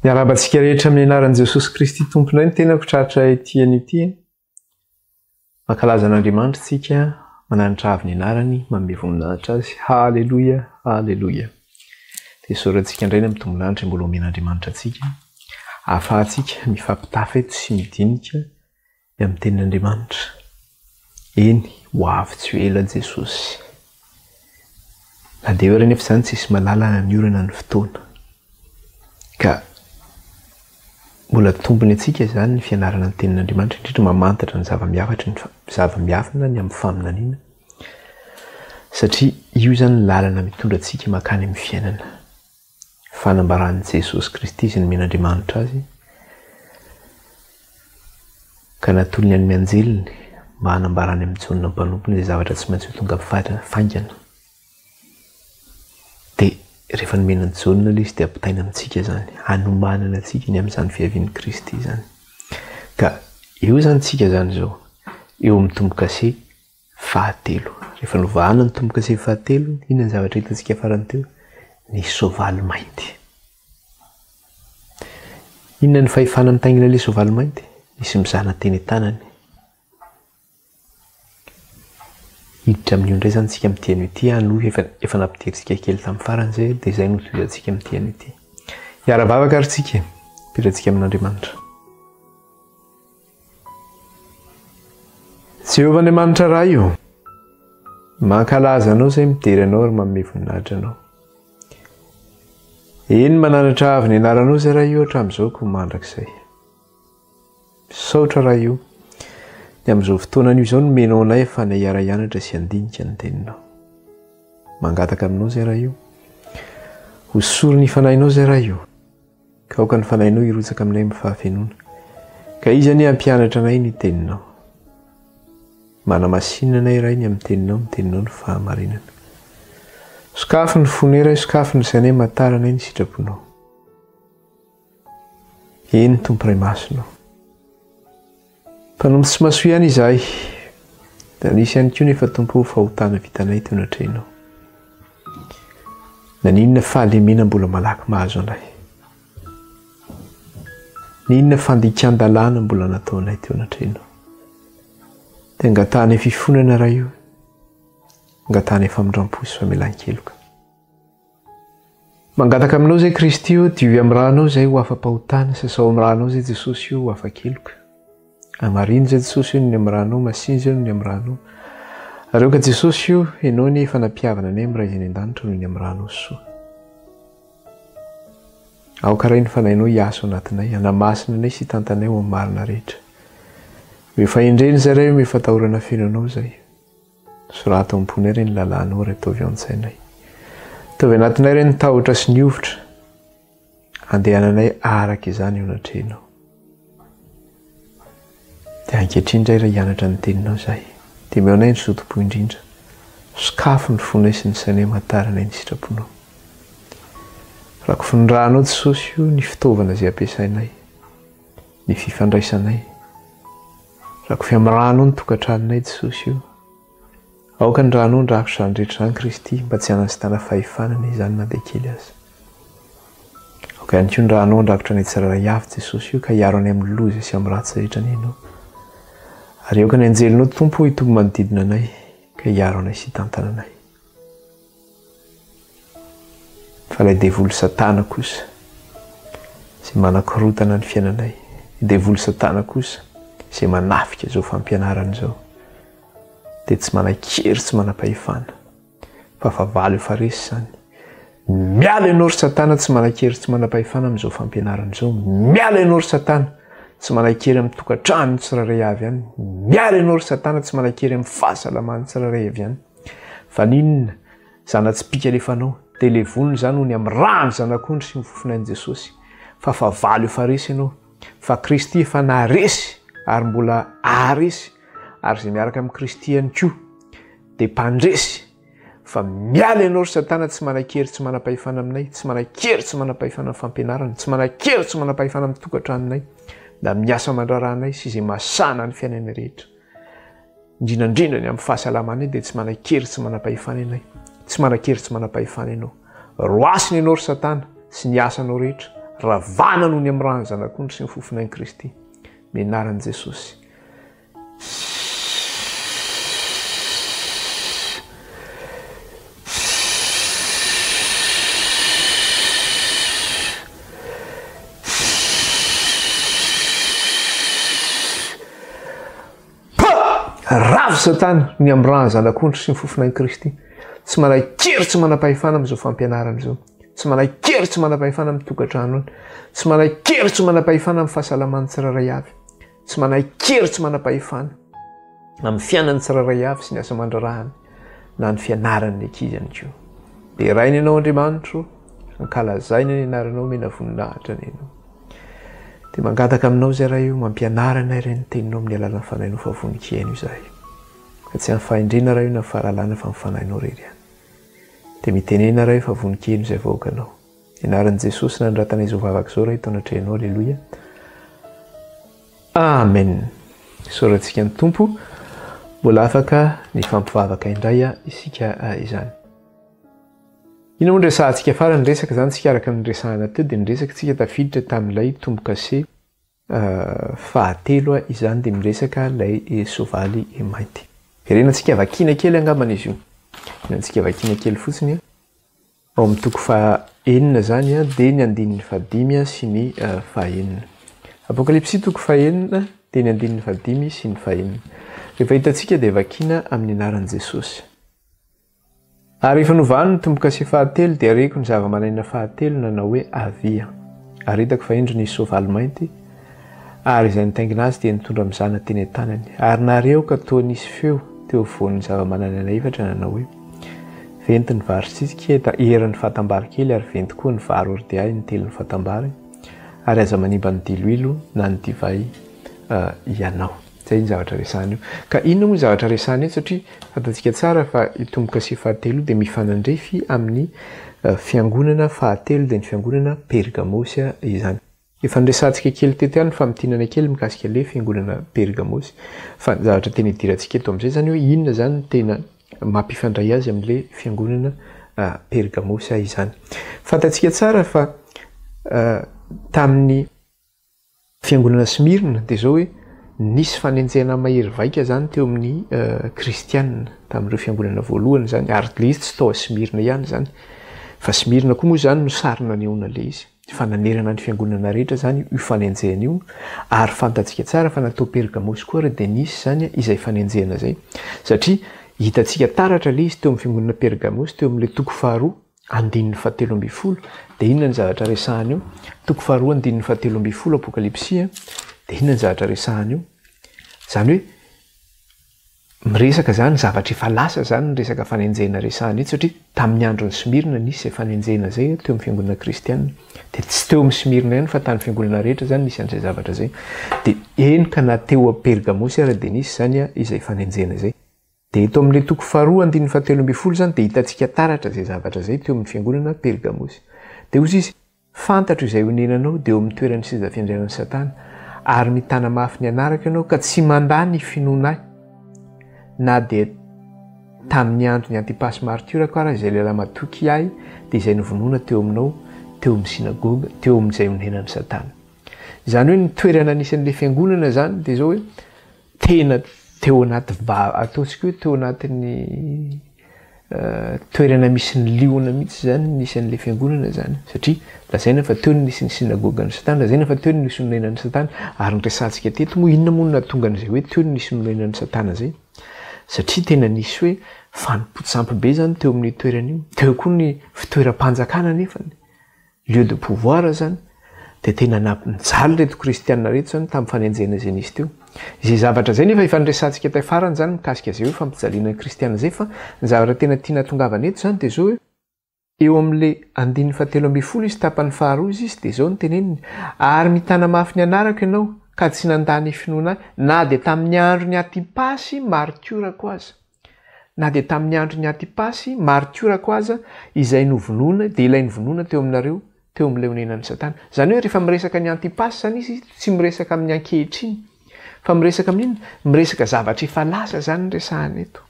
Miarahaba antsika rehetra amin'ny anaran'i Jesosy Kristy Tompo indray ny tenako tratra ety anio ity. Mankalaza an'Andriamanitra isika, mananatra avo ny anarany, manome voninahitra azy. Haleloia, haleloia. Dia isaorantsika indray ny amin'ny tombolanitra mbola omen'Andriamanitra antsika, ahafahantsika mifampitafa eto sy midinika ny amin'ny tenin'Andriamanitra. Eny, ho avy tsy ho ela Jesosy. Na dia eo ary anefa izany tsisy mahalala na ny ora na ny fotoana. Ka mbola tombony antsika izany ny fianarana ny tenin'Andriamanitra, indrindra mamantatra ny zava-miavatry ny zava-miafina ny amin'ny faminaniana. Satria io izany ny lalana mitondra antsika mankany amin'ny fiainana. Fanambaran'i Jesosy Kristy izay nomen'Andriamanitra azy, ka natolony an'ny anjeliny mba hanambarany amin'i Jaona mpanompony izay zavatra tsy maintsy ho tonga faingana. Dia rehefa nomena an'i Jaona ilay izy dia ampitaina amintsika izany, hanomanana antsika ny amin'izany fiavian'i Kristy izany. Ka eo izany tsika izany izao, eo amin'ny tombo-kase fahatelo. Rehefa novahana ny tombo-kase fahatelo, inona ny zavatra hitantsika farany teo? Ny soavaly mainty. Inona ny fahefana mitaingina ilay soavaly mainty? Nisy mizana teny an-tanany. Hiditra amin'io indray izany isika amin'ity anio ity, aloha efa, efa nampidirintsika kely tamin'ny farany izay, dia izay no tohizantsika amin'ity anio ity. Hiara-bavaka ary tsika, hipetratsika amin'Andriamanitra. Jehovah Andriamanitra Ray ô, mankalaza Anao izay midera Anao ary manome voninahitra Anao. Eny, mananatra avo ny anaranao izay Ray ô hatramin'izao koa mandrakizay. Misaotra Ray ô, ny amin'izao fotoana anio izao nomenao anay ahafahanay hiara-hianatra sy handinika ny Teninao. Mangataka aminao izay Ray ô, hosory ny Fanahinao izay Ray ô. Ka aoka ny Fanahinao hirotsaka aminay amin'ny fahafenoana. Ka Izy anie hampianatra anay ny Teninao. Manamasina anay, Ray, ny amin'ny Teninao, ny Teninao no fahamarinana. Sokafy ny fonay, Ray, sokafy ny sainay, matara anay ny sitraponao. Eny, Tompo Ray Masina ô. Mpanompo tsy masoa ihany izahay, dia nisy ihany koa nefa Tompo ô fahotana vitanay teo anatrehinao. Naninona fahalemena mbola malaky mahazo anay? N'inona fandikan-dalàna mbola nataonay teo anatrehinao? Dia angatahanay fifonana Ray ô, angatahanay famindram-po sy famelan-keloka. Mangataka aminao izay Kristy o, diovy amin'ny ranao izay ho afa-pahotana, sasao amin'ny ranao izay Jesosy o, ho afa-keloka. Amarino izay Jesosy o, ny amin'ny ranao, masino izay ny amin'ny ranao. Ary aoka Jesosy o, Ianao anie efa nampihavana anay amin'ny Ray izay any an-danitra noho ny amin'ny ranao soa. Aoka Ray ny Fanahinao hiasa ao anatinay, hanamasina anay sy hitantanay ho amin'ny marina rehetra. Omeo fahendrena izay Ray, omeo fatahorana feno Anao izay. Soraty ao am-ponay re ny lalànao ary ataovy ao an-tsainay. Ataovy anatinay re ny tahotra sy ny hovitra, andehananay araka izany eo anatrehanao. Dia ankehitriny indray raha hianatra ny teninao izahay, dia omeo anay ny zotom-po indrindra. Sokafy ny fonay sy ny sainay hamantaranay ny sitraponao. Rakofy ny rànao Jesosy o ny fitaovana izay ampiasainay, ny fifandraisanay. Rakofy amin'ny rànao ny tokantranonay Jesosy o. Aoka ny rànao handrakotra izany rehetra izany Kristy mba tsy hanasitana fahefana anie izany na dia kely aza. Aoka ihany koa ny rànao handrakotra anay tsirairay avy Jesosy o ka hiaro anay amin'ny loza sy amin'ny ratsy rehetra anie Ianao. Ary aoka ny anjelinao Tompo o hitoby manodidina anay ka hiaro anay sy hitantana anay. Fa ilay devoly satana kosa izay manakorontana ny fiainanay, ny devoly satana kosa izay manafika izao fampianarana izao dia tsy manan-kery tsy manam-pahefana fa fahavalo efa resy izany. Miala ianao ry satana tsy manan-kery tsy manam-pahefana amin'izao fampianarana izao. Miala ianao ry satana tsy manan-kery amin'ny tokantrano tsirairay avy any. Miala ianao ry satana tsy manan-kery amin'ny fahasalaman'ny tsirairay avy any. Fa n'inona zana-tsipìka alefanao, dia levonina izany noho ny amin'ny ràn'ny Zanak'ondry sy ny fofonain'i Jesosy. Fa fahavalo efa resy ianao, fa Kristy efa naharesy ary mbola haharesy, ary izay miaraka amin'i Kristy ihany koa dia mpandresy. Fa miala ianao ry Satana tsy manan-kery tsy manam-pahefana aminay, tsy manan-kery tsy manam-pahefana amin'ny fampianarana, tsy manan-kery tsy manam-pahefana amin'ny tokantranonay, na amin'ny asa aman-draharahanay sy izay mahasahana ny fiainanay rehetra. Indrindra indrindra ny amin'ny fahasalamanay dia tsy manan-kery tsy manam-pahefana ianay. Tsy manan-kery tsy manam-pahefana ianao. Roasina ianao ry Satana sy ny asanao rehetra. Ravana noho ny amin'ny ran'ny Zanak'ondry sy ny fofonain'i Kristy. Amin'ny anaran'i Jesosy. Ravo Satana ny amin'ny ran'ny Zanak'ondry sy ny fofonain'i Kristy. Tsy manan-kery tsy manam-pahefana amin'izao fampianarana izao. Tsy manan-kery tsy manam-pahefana amin'ny tokantrano any. Tsy manan-kery tsy manam-pahefana amin'ny fahasalaman'ny tsirairay avy. Tsy manan-kery tsy manam-pahefana amin'ny fiainan'ny tsirairay avy sy ny asa aman-drarahany na ny fianaran'ny ankizy ihany koa. Deraina ianao Andriamanitro, ankalazaina ny anaranao, omena voninahitra anie ianao. Dia mangataka aminao izay Ray o, mampianara anay Ray ny teninao amin'ny alalan'ny fanahinao fa vonon-kihaino izahay. Ka tsy amin'ny fahendrena Ray o na fahalalana fa amin'ny fanahinao irery ihany. Dia mitenena Ray fa vonon-kihaino izay vahoakanao. Ny anaran'i Jesosy nanoratana izao vavaka izao Ray eto anatrehanao Aleloia. Amen. Isaorantsika ny Tompo. Mbola afaka nifampivavaka indray isika izany. Inona moa no resahantsika farany? Resaka izany tsika araka ny niresahana teo dia niresaka tsika tafiditra tamin'ilay tombokase fahatelo izany dia miresaka ilay soavaly mainty. Verenantsika vakiana kely angambany izy io. Verenantsika vakiana kely fotsiny. Ao amin'ny toko faha enina izany dia ny andininy fahadimy sy ny fahenina. Apokalypsy toko fahenina dia ny andininy fahadimy sy ny fahenina. Rehefa hitantsika dia vakiana amin'ny anaran'i Jesosy. Ary rehefa novahany ny tombo-kase fahatelo, dia reko ny zava-manaina fahatelo nanao hoe, Avia. Ary hitako fa indro nisy soavaly mainty, ary izay nitaingina azy dia nitondra mizana teny an-tanany. Ary nahare aho ka toa nisy feo teo afovoan'ny zava-mananaina efatra nanao hoe, Venty ny vary tsitsika eran'ny fatam-bary kely, ary venty koa ny vary hordea intelon'ny fatam-bary, ary aza manimba ny diloilo na ny divay ianao. Izay ny zavatra resahana io. Ka inona moa ny zavatra resahana eto satria fantatsika tsara fa io tombo-kase fahatelo io dia mifanandrify amin'ny fiangonana fahatelo dia ny fiangonana Pergamosy izany. Efa niresahantsika kely teto ihany ny famintinana kely mikasika ilay fiangonana Pergamosy fa ny zavatra tena idirantsika eto amin'izay izany hoe inona izany no tena mampifandray azy amin'ilay fiangonana Pergamosy izany. Fantatsika tsara fa tamin'ny Fiangonana Smyrna dia izao hoe nisy fanenjehana mahery vaika izany teo amin'ny kristiana tamin'ireo fiangonana voalohany izany ary ilay izy tsy tao Smyrna ihany izany fa Smyrna koa moa izany no sary nanehoana ilay izy fa nanerana ny fiangonana rehetra izany io fanenjehana io ary fantatsika tsara fa natao Pergamosy koa ary dia nisy izany izay fanenjehana izay satria hitantsika taratra ilay izy teo amin'ny fiangonana Pergamosy teo amin'ilay toko faharoa andininy fahatelo ambin'ny folo, dia inona ny zavatra resahana eo? Toko faharoa andininy fahatelo ambin'ny folo Apokalypsy a, dia inona ny zavatra resahana eo? Izany hoe miresaka izany zavatra efa lasa izany ny resaka fanenjehana resahana eto satria tamin'ny andron'i Smyrna nisy izay fanenjehana izay teo amin'ny fiangonana kristiana. Dia tsy teo amin'ny Smyrna ihany fa tany fiangonana rehetra izany nisy an'izay zavatra izay. Dia eny ka na teo Pergamosy ara dia nisy izany izay fanenjehana izay. Dia eto amin'ilay toko faharoa andininy fahatelo ambin'ny folo izany dia hitantsika taratra izay zavatra izay teo amin'ny fiangonana Pergamosy. Dia hozy izy, Fantatro izay onenanao, dia eo amin'ny toeran'ny seza fiandrianan'i Satana, ary mitana mafy ny anarako ianao ka tsy mandà ny finoana ahy, na dia tamin'ny andron'i Antipasy martiorako ara izay lehilahy matoky ahy, dia izay novonoina teo aminao, teo amin'ny synagoga, teo amin'izay onenan'i Satana. Izany hoe ny toerana nisy an'ilay fiangonana izany dia izao hoe, Tena teo anaty vava, ataontsika hoe teo anatin'ny toerana misy ny liona mihitsy izany nisy an'ilay fiangonana izany, satria lazaina fa teo no nisy ny synagogan'i Satana, lazaina fa teo no nisy nonenan'i Satana, ary ny resahantsika teto moa inona moa no nahatonga an'izay hoe teo no nisy nonenan'i Satana izay? Satria tena nisy hoe fanompoan-tsampy be izany teo amin'io toerana io, teo koa ny fitoeram-panjakana anefany. lieu de pouvoir zany dia tena nampijaly ireto kristiana ireto zany tamin'ny fanenjehana izay nisy teo. Izay zavatra izay nefa efa niresahantsika tay farany zany mikasika izay hoe fampijaliana ny kristiana izay fa ny zavatra tena tiana hatongavana eto zany dia izao hoe eo amin'ilay andininy fahatelo ambin'ny folo izy tapany faharoa izy izy dia izao no teneniny ary mitana mafy ny anarako ianao ka tsy nandà ny finoana ahy na dia tamin'ny andron'ny Antipasy martiorako aza. Na dia tamin'ny andron'i Antipasy, martiorako aza, izay novonoina, dia ilay novonoina teo aminareo, teo amin'ilay onenan'i Satana. Izany hoe rehefa miresaka an'i Antipasy izany izy, tsy miresaka amin'ny ankehitriny, fa miresaka amin'ny inona? Miresaka zavatra efa lasa izany no resahana eto.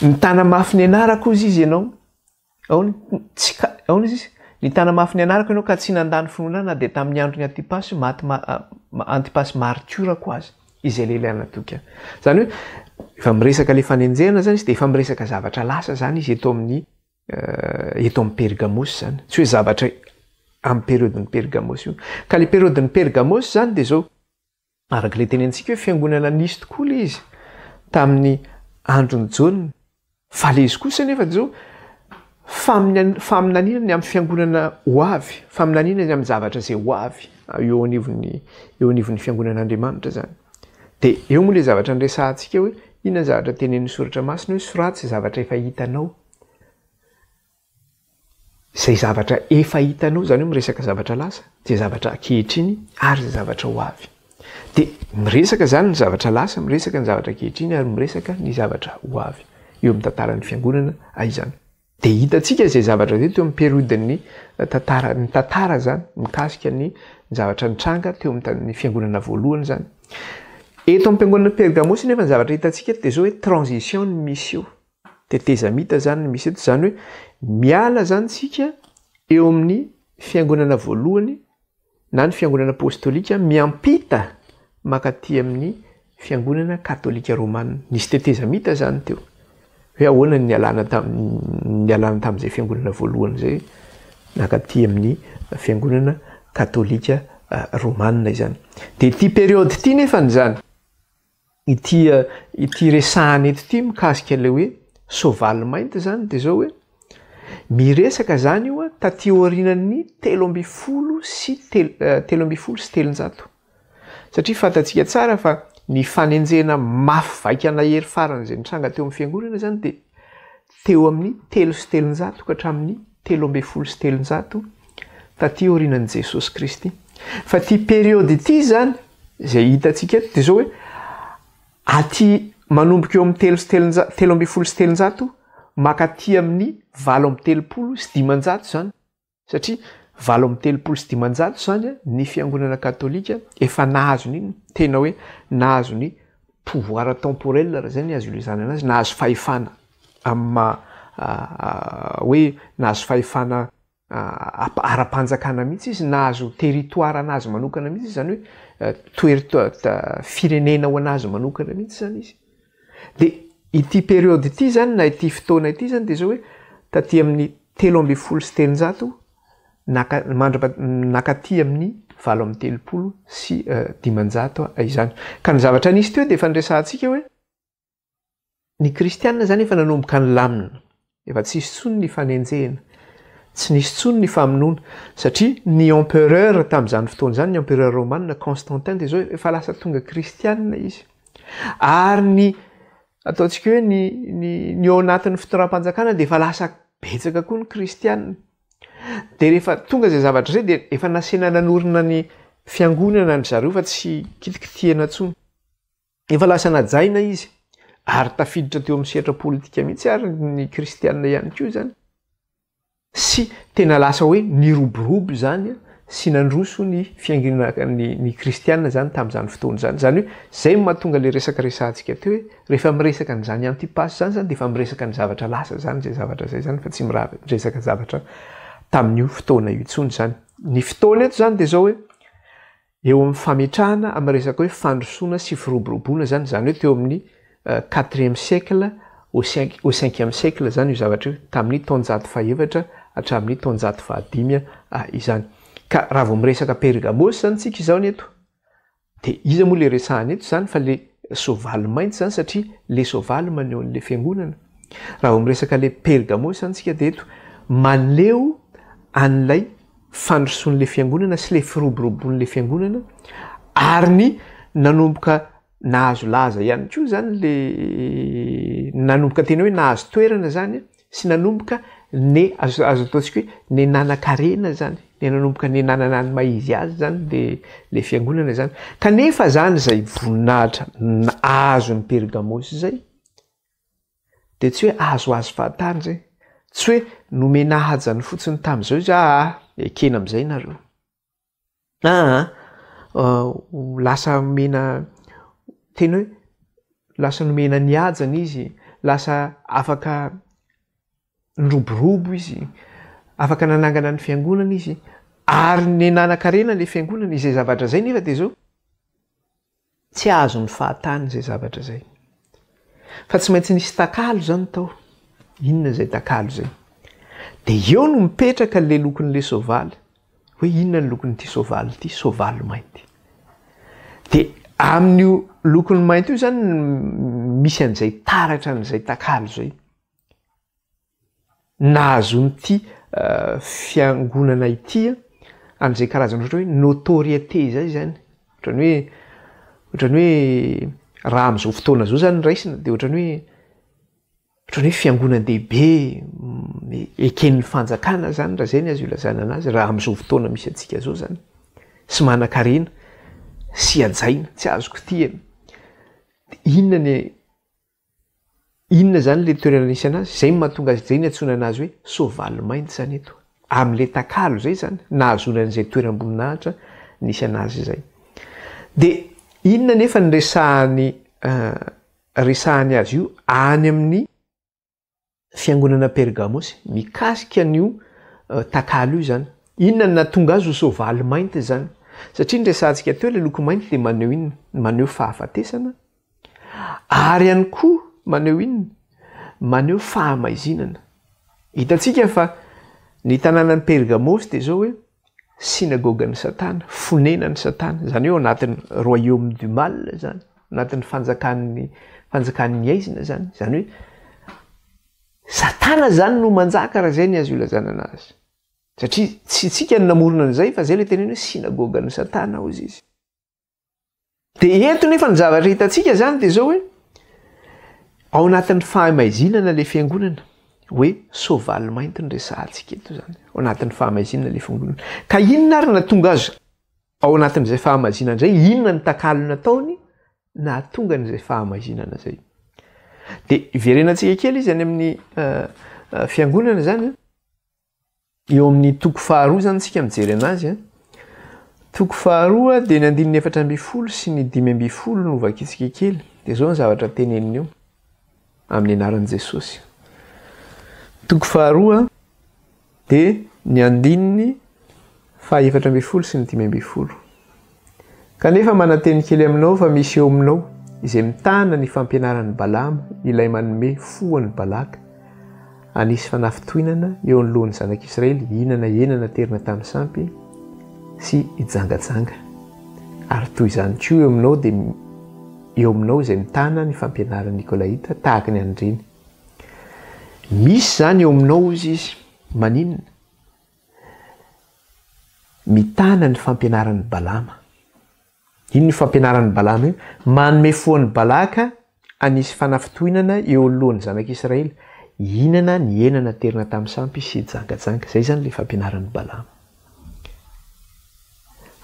Mitana mafy ny anarako hozy izy ianao. Aona? Tsy ka, aona izy izy? Nitana mafy ny anarako ianao ka tsy nandà ny finoana ahy na dia tamin'ny andron'i Antipasy maty Antipasy martiorako aza, izay lehilahy natoky ahy. Izany hoe efa miresaka ilay fanenjehana izany izy dia efa miresaka zavatra lasa izany izy eto amin'ny eto amin'ny Pergamosy izany. Tsy hoe zavatra amin'ny periodin'ny Pergamosy io. Ka ilay periodin'ny Pergamosy izany dia izao, Araka ilay tenenintsika hoe fiangonana nisy tokoa ilay izy tamin'ny andron'i Jaona. Fa ilay izy kosa anefa dia izao, faminaniana ny amin'ny fiangonana ho avy, faminaniana ny amin'ny zavatra izay ho avy eo anivon'ny eo anivon'ny fiangonan'Andriamanitra izany. Dia eo moa ilay zavatra niresahantsika hoe inona ny zavatra tenenin'ny soratra masina hoe soraty izay zavatra efa hitanao. Izay zavatra efa hitanao, izany hoe miresaka zavatra lasa, izay zavatra ankehitriny ary izay zavatra ho avy. Dia miresaka izany ny zavatra lasa, miresaka ny zavatra ankehitriny ary miresaka ny zavatra ho avy eo amin'ny tantaran'ny fiangonana izany. Dia hitantsika izay zavatra izay teo amin'ny periodin'ny tantara, ny tantara izany mikasika ny zavatra nitranga teo amin'ny fiangonana voalohany izany. Eto amin'ny fiangonana Pergamosy nefa ny zavatra hitantsika eto dia izao hoe transition ny misy eo. Tetezamita zany no misy eto, zany hoe miala zany tsika eo amin'ny fiangonana voalohany na ny fiangonana apostolika miampita mankaty amin'ny fiangonana katolika romana. Nisy tetezamita zany teo. Hoe ahoana ny nialana tamin'ny nialana tamin'izay fiangonana voalohany izay nankaty amin'ny fiangonana katolika romana izany. Dia ity période ity nefany izany Ity ity resahana eto ity mikasika ilay hoe soavaly mainty izany dia izao hoe miresaka izany io taty aorianan'ny 13 sy 313. Satria fantatsika tsara fa ny fanenjehana mafy vaika nahery farany izay nitranga teo amin'ny fiangonana izany dia teo amin'ny 303 ka hatramin'ny 313 taty aorianan'i Jesosy Kristy. Fa ity période ity izany izay hitantsika eto dia izao hoe aty manomboka eo amin'ny telo sy telonja-, 313 mankaty amin'ny 538 izany, satria 538 izany ny fiangonana katolika efa nahazo ny inona? Tena hoe nahazo ny pouvoir temporel raha izay ny azo ilazana anazy, nahazo fahefana amin'ny maha hoe nahazo fahefana ara-panjakana mihitsy izy, nahazo territoire anazy manokana mihitsy izy, izany hoe toer-, firenena ho anazy manokana mihitsy izany izy. Dia ity période ity izany na ity fotoana ity izany dia izao hoe taty amin'ny 313 naka, mandrapa, nakaty amin'ny 538 izany. Ka ny zavatra nisy teo dia efa niresahantsika hoe Ny kristiana izany efa nanomboka nilamina, efa tsy nisy intsony ny fanenjehina, tsy nisy intsony ny famonoana, satria ny empereur tamin'izany fotoana izany, ny empereur romana Constantin dia izao efa lasa tonga kristiana izy. Ary ny ataontsika hoe ny ny ny ao anatin'ny fitondram-panjakana dia efa lasa betsaka koa ny kristiana. Dia rehefa tonga izay zavatra izay dia efa nasiana nanorina ny fiangonana ry zareo fa tsy kitikitihana intsony. Efa lasa najaina izy ary tafiditra teo amin'ny sehatra politika mihitsy ary ny kristianina ihany koa izany. Sy tena lasa hoe niroborobo izany sy nandroso ny fiangonana ny ny kristianina izany tamin'izany fotoana izany. Izany hoe izay no mahatonga ilay resaka resahantsika teo hoe rehefa miresaka an'izany antipasy izany izany dia efa miresaka ny zavatra lasa izany izay zavatra izay izany fa tsy miresaka zavatra tamin'io fotoana io intsony izany. Ny fotoana eto izany dia izao hoe Eo amin'ny fametrahana amin'ny resaka hoe fandrosoana sy firoboroboana izany, izany hoe teo amin'ny quatrième siècle au cinq au cinquième siècle izany io zavatra io, tamin'ny taonjato fahefatra hatramin'ny taonjato fahadimy izany. Ka raha vao miresaka Pergamosy izany tsika izao ny eto, dia iza moa ilay resahana eto izany fa ilay soavaly mainty izany satria ilay soavaly maneho an'ilay fiangonana. Raha vao miresaka ilay Pergamosy izany tsika dia eto maneho an'ilay fandrosoan'ilay fiangonana sy ilay firoboroboan'ilay fiangonana ary ny nanomboka nahazo laza ihany koa zany le nanomboka tena hoe nahazo toerana zany sy nanomboka ne azo azo ataontsika hoe ne nanan-karena zany ne nanomboka ne nanana ny maha izy azy zany le le fiangonana zany kanefa zany zay voninahitra azon'ny Pergamosy zay Dia tsy hoe azoazo fahatany izay, tsy hoe nomena hajany fotsiny tamin'izao izy, aa ekena amin'izay nareo. Aa lasa omena tena hoe lasa nomena ny hajany izy, lasa afaka niroborobo izy. Afaka nanangana ny fiangonana izy ary ny nanan-karena ilay fiangonana, izay zavatra izay nefa dia izao, tsy azony fahatany izay zavatra izay. Fa tsy maintsy nisy takalo izany tao. Inona izay takalo izay? Dia eo no mipetraka ilay lokon'ilay soavaly. Hoe inona ny lokon'ity soavaly ity? Soavaly mainty. Dia amin'io lokony mainty io izany misy an'izay taratra an'izay takalo izay. Nahazoan'ity fiangonana ity an'izay karazana ohatra hoe notoriété izay izany. Ohatran'ny hoe ohatran'ny hoe raha amin'izao fotoana izao izany no raisina dia ohatran'ny hoe ohatran'ny hoe fiangonan-dehibe eken'ny fanjakana izany raha izay ny azo ilazana anazy raha amin'izao fotoana misy antsika izao izany. Sy manan-karena sy hajaina, tsy azo kitihina. Dia inona ny Inona izany ilay toerana nisy anazy? Izay no mahatonga azy, izay no iantsoana anazy hoe soavaly mainty izany eto. Amin'ilay takalo izay izany, nahazoana an'izay toeram-boninahitra nisy anazy izay. Dia inona anefa ny resahany resahany azy io any amin'ny fiangonana Pergamosy mikasika an'io takalo io izany? Inona no nahatonga azy ho soavaly mainty izany? Satria ny resahantsika teo ilay loko mainty dia maneho inona? Maneho fahafatesana ary ihany koa maneho inona? Maneho fahamaizinana. Hitantsika fa ny tanànan'i Pergamosy dia izao hoe synagogan'i Satana, fonenan'i Satana, izany hoe ao anatin'ny royaume du mal izany, anatin'ny fanjakan'ny fanjakan'ny aizina izany, izany hoe Satana izany no manjaka raha izay ny azo ilazana anazy. Satria tsy isika no namorona an'izay fa izay ilay teneno hoe synagogan'i Satana hozy izy. Dia eto nefa ny zavatra hitantsika izany dia izao hoe ao anatin'ny fahamaizinana ilay fiangonana hoe soavaly mainty no resahantsika eto izany ao anatin'ny fahamaizinana ilay fiangonana. Ka inona ary nahatonga azy ao anatin'izay fahamaizinana izay? Inona ny takalo nataony nahatonga an'izay fahamaizinana izay? Dia iverenantsika kely izy any amin'ny eh, eh, fiangonana izany. Eo amin'ny toko faharoa izany isika mijery anazy an. Toko faharoa dia ny andininy 14 sy ny 15 no vakintsika kely. Dia izao ny zavatra teneniny eo amin'ny anaran'i Jesosy. Toko faharoa dia ny andininy faha 14 sy ny 15. Kanefa mananteny kely aminao fa misy eo aminao izay mitana ny fampianaran'i Balama ilay manome fo an'i Balaka hanisy fanafintohinana eo anoloan'ny zanak'Israely hihinana hena naterina tamin'ny sampy sy hijangajanga. Ary toy izany koa eo aminao dia eo aminao izay mitana ny fampianaran'i Nikolaita tahaka ny an'ireny. Misy izany eo aminao hozy izy. Maninona? Mitana ny fampianaran'i Balama. Inona io fampianaran'i Balama io? Manome fo an'i Balaka hanisy fanafintohinana eo anoloan'ny zanak'Israely, hihinana ny hena naterina tamin'ny sampy sy hijangajanga. Izay izany ilay fampianaran'i Balama.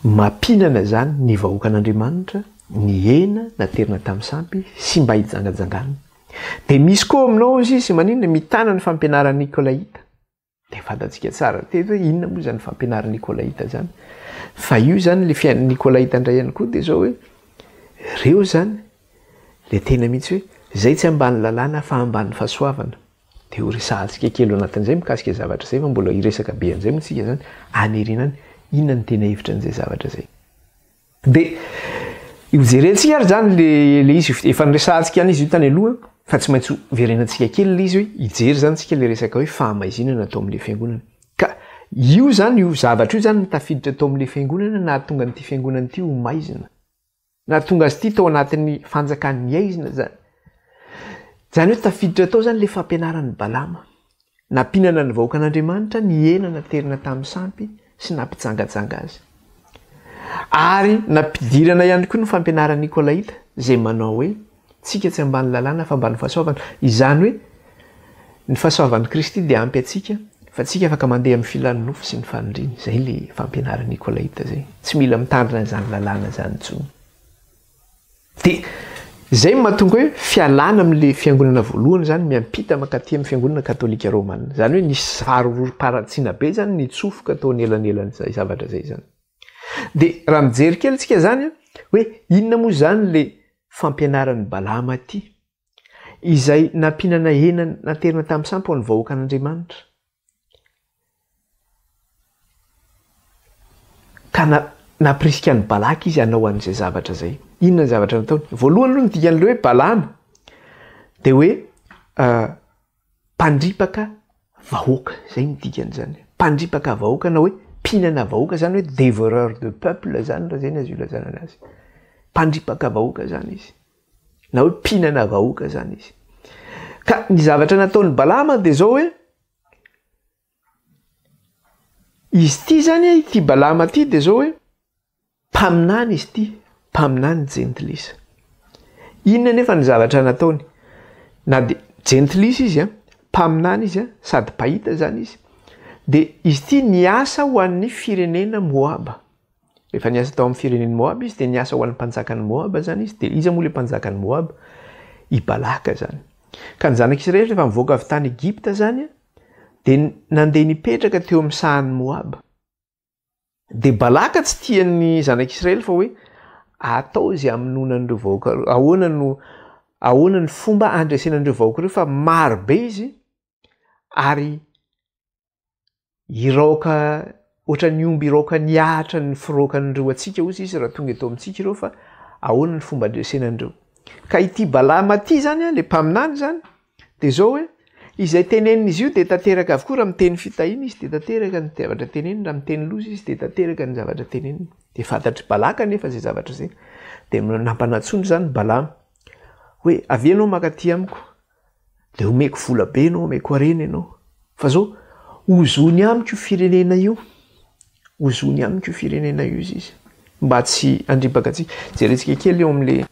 Mampinana izany ny vahoakan'Andriamanitra ny hena naterina tamin'ny sampy sy mba hijangajangana. Dia misy koa aminao izy maninona? Mitana ny fampianaran'i Nikolaita. Dia fantatsika tsara teto hoe inona moa izany fampianaran'i Nikolaita izany. Fa io izany ilay fiainan'i Nikolaita indray ihany koa dia izao hoe ireo izany ilay tena mihitsy hoe izay tsy ambany lalàna fa ambany fahasoavana. Dia ho resahantsika kely ao anatin'izay mikasika zavatra izay fa mbola hiresaka be an'izay moa tsika izany any aoriana any inona no tena hevitra an'izay zavatra izay. Dia hojerentsika ary izany le le izy, efa niresahantsika ihany izy io tany aloha fa tsy maintsy hoverenantsika kely le izy hoe hijery izany tsika le resaka hoe fahamaizinana tao amin'ilay fiangonana. Ka io izany, io zavatra io izany no tafiditra tao amin'ilay fiangonana nahatonga an'ity fiangonana ity ho maizina. Nahatonga azy ity tao anatin'ny fanjakan'ny aizina izany. Izany hoe tafiditra tao izany ilay fampianaran'i Balama. Nampinana ny vahoakan'Andriamanitra ny hena naterina tamin'ny sampy sy nampijangajanga azy. Ary nampidirana ihany koa ny fampianaran'i Nikolaita izay manao hoe, Tsika tsy ambany lalàna fa ambany fahasoavana. Izany hoe, ny fahasoavan'i Kristy dia ampy antsika fa tsika afaka mandeha amin'ny filan'ny nofo sy ny faniriany. Izay ilay fampianaran'i Nikolaita izay. Tsy mila mitandrina an'izany lalàna izany intsony. Dia izay no mahatonga hoe fialana amin'ilay fiangonana voalohany izany miampita mankaty amin'ny fiangonana katolika romana. Izany hoe nisy zarorom-paharatsiana be izany nitsofoka tao anelanelan'izay zavatra izay izany. Dia raha mijery kely tsika izany hoe inona moa izany ilay fampianaran'i Balama ity izay nampihinana hena naterina tamin'ny sampy ho an'ny vahoakan'Andriamanitra. Ka na, nampirisika an'i Balaka izy hanao an'izay zavatra izay. Inona ny zavatra nataony? Voalohany aloha ny dikan'ilay hoe Balama dia hoe mpandripaka vahoaka, izay no dikan'izany. Mpandripaka vahoaka na hoe mpihinana vahoaka, izany hoe dévoreur de peuple izany raha izay no azo ilazana anazy. Mpandripaka vahoaka izany izy. Na hoe mpihinana vahoaka izany izy. Ka ny zavatra nataon'i Balama dia izao hoe Izy ity izany, ity Balama ity dia izao hoe, mpaminany izy ity, mpaminany jentilisa. Inona anefa ny zavatra nataony? Na dia jentilisa izy, mpaminany izy, sady mpahita izany izy, dia izy ity niasa ho an'ny firenena Moaba. Rehefa niasa tao amin'ny firenen'i Moaba izy, dia niasa ho an'ny mpanjakan'i Moaba izany izy. Dia iza moa ilay mpanjakan'i Moaba? I Balaka izany. Ka ny zanak'Israely rehefa nivoaka avy tany Egypta izany, dia nandeha nipetraka teo amin'ny sahan'i Moaba. Dia Balaka tsy tian'ny zanak'Israely fa hoe atao izay hamonoana an'ireo vahoaka ireo. Ahoana no ahoana ny fomba handresena an'ireo vahoaka ireo fa maro be izy ary Hiraoka ohatran'ny omby hiraoka nihahatra ny firaokan'ireo antsika hozy izy raha tonga eto amintsika ireo fa ahoana ny fomba andresena an'ireo. Ka ity Balama ity zany an, le mpaminany zany, de zao hoe izay tenenin'izy io de tanteraka avokoa, raha miteny fitahiana izy de tanteraka ny zavatra teneniny, raha miteny loza izy de tanteraka ny zavatra teneniny. De fantatr'i Balaka anefa zay zavatra zay. De nampanantsoiny zany Balama hoe avia ianao mankaty amiko. Dia omeko vola be ianao, omeko harena ianao. Fa zao, ozony amiko io firenena io. Ozony amiko io firenena io izy izy. Mba tsy handripaka antsika. Jerentsika kely eo amin'le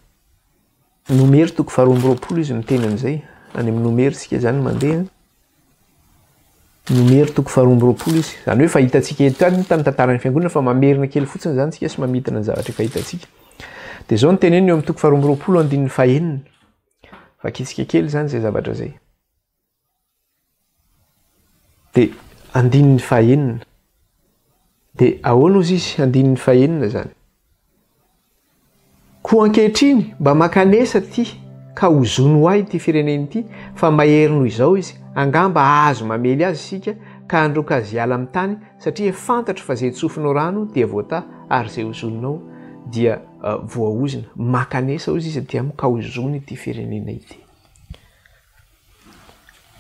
Nomery toko faharoa amby roapolo izy miteny an'izay. Any amin'ny Nomery tsika izany mandeha. Nomery toko faharoa amby roapolo izy. Izany hoe efa hitantsika eto ihany tamin'ny tantaran'ny fiangonana fa mamerina kely fotsiny izany tsika sy mamintina ny zavatra efa hitantsika. Dia izao no teneniny eo amin'ny toko faharoa amby roapolo andininy fahenina. Vakitsika kely izany izay zavatra izay. Dia andininy fahenina. Dia ahoana ozy izy andininy fahenina izany? Koa ankehitriny mba mankanesa aty ka ozony ho ahy ity firenena ity fa mahery noho izao izy, angamba hahazo mamely azy isika ka handroaka azy hiala amin'ny tany satria fantatro fa izay tsofinao rano dia voatahy ary izay ozoninao dia voaozona. Mankanesa hozy izy aty amiko ka ozony ity firenena ity.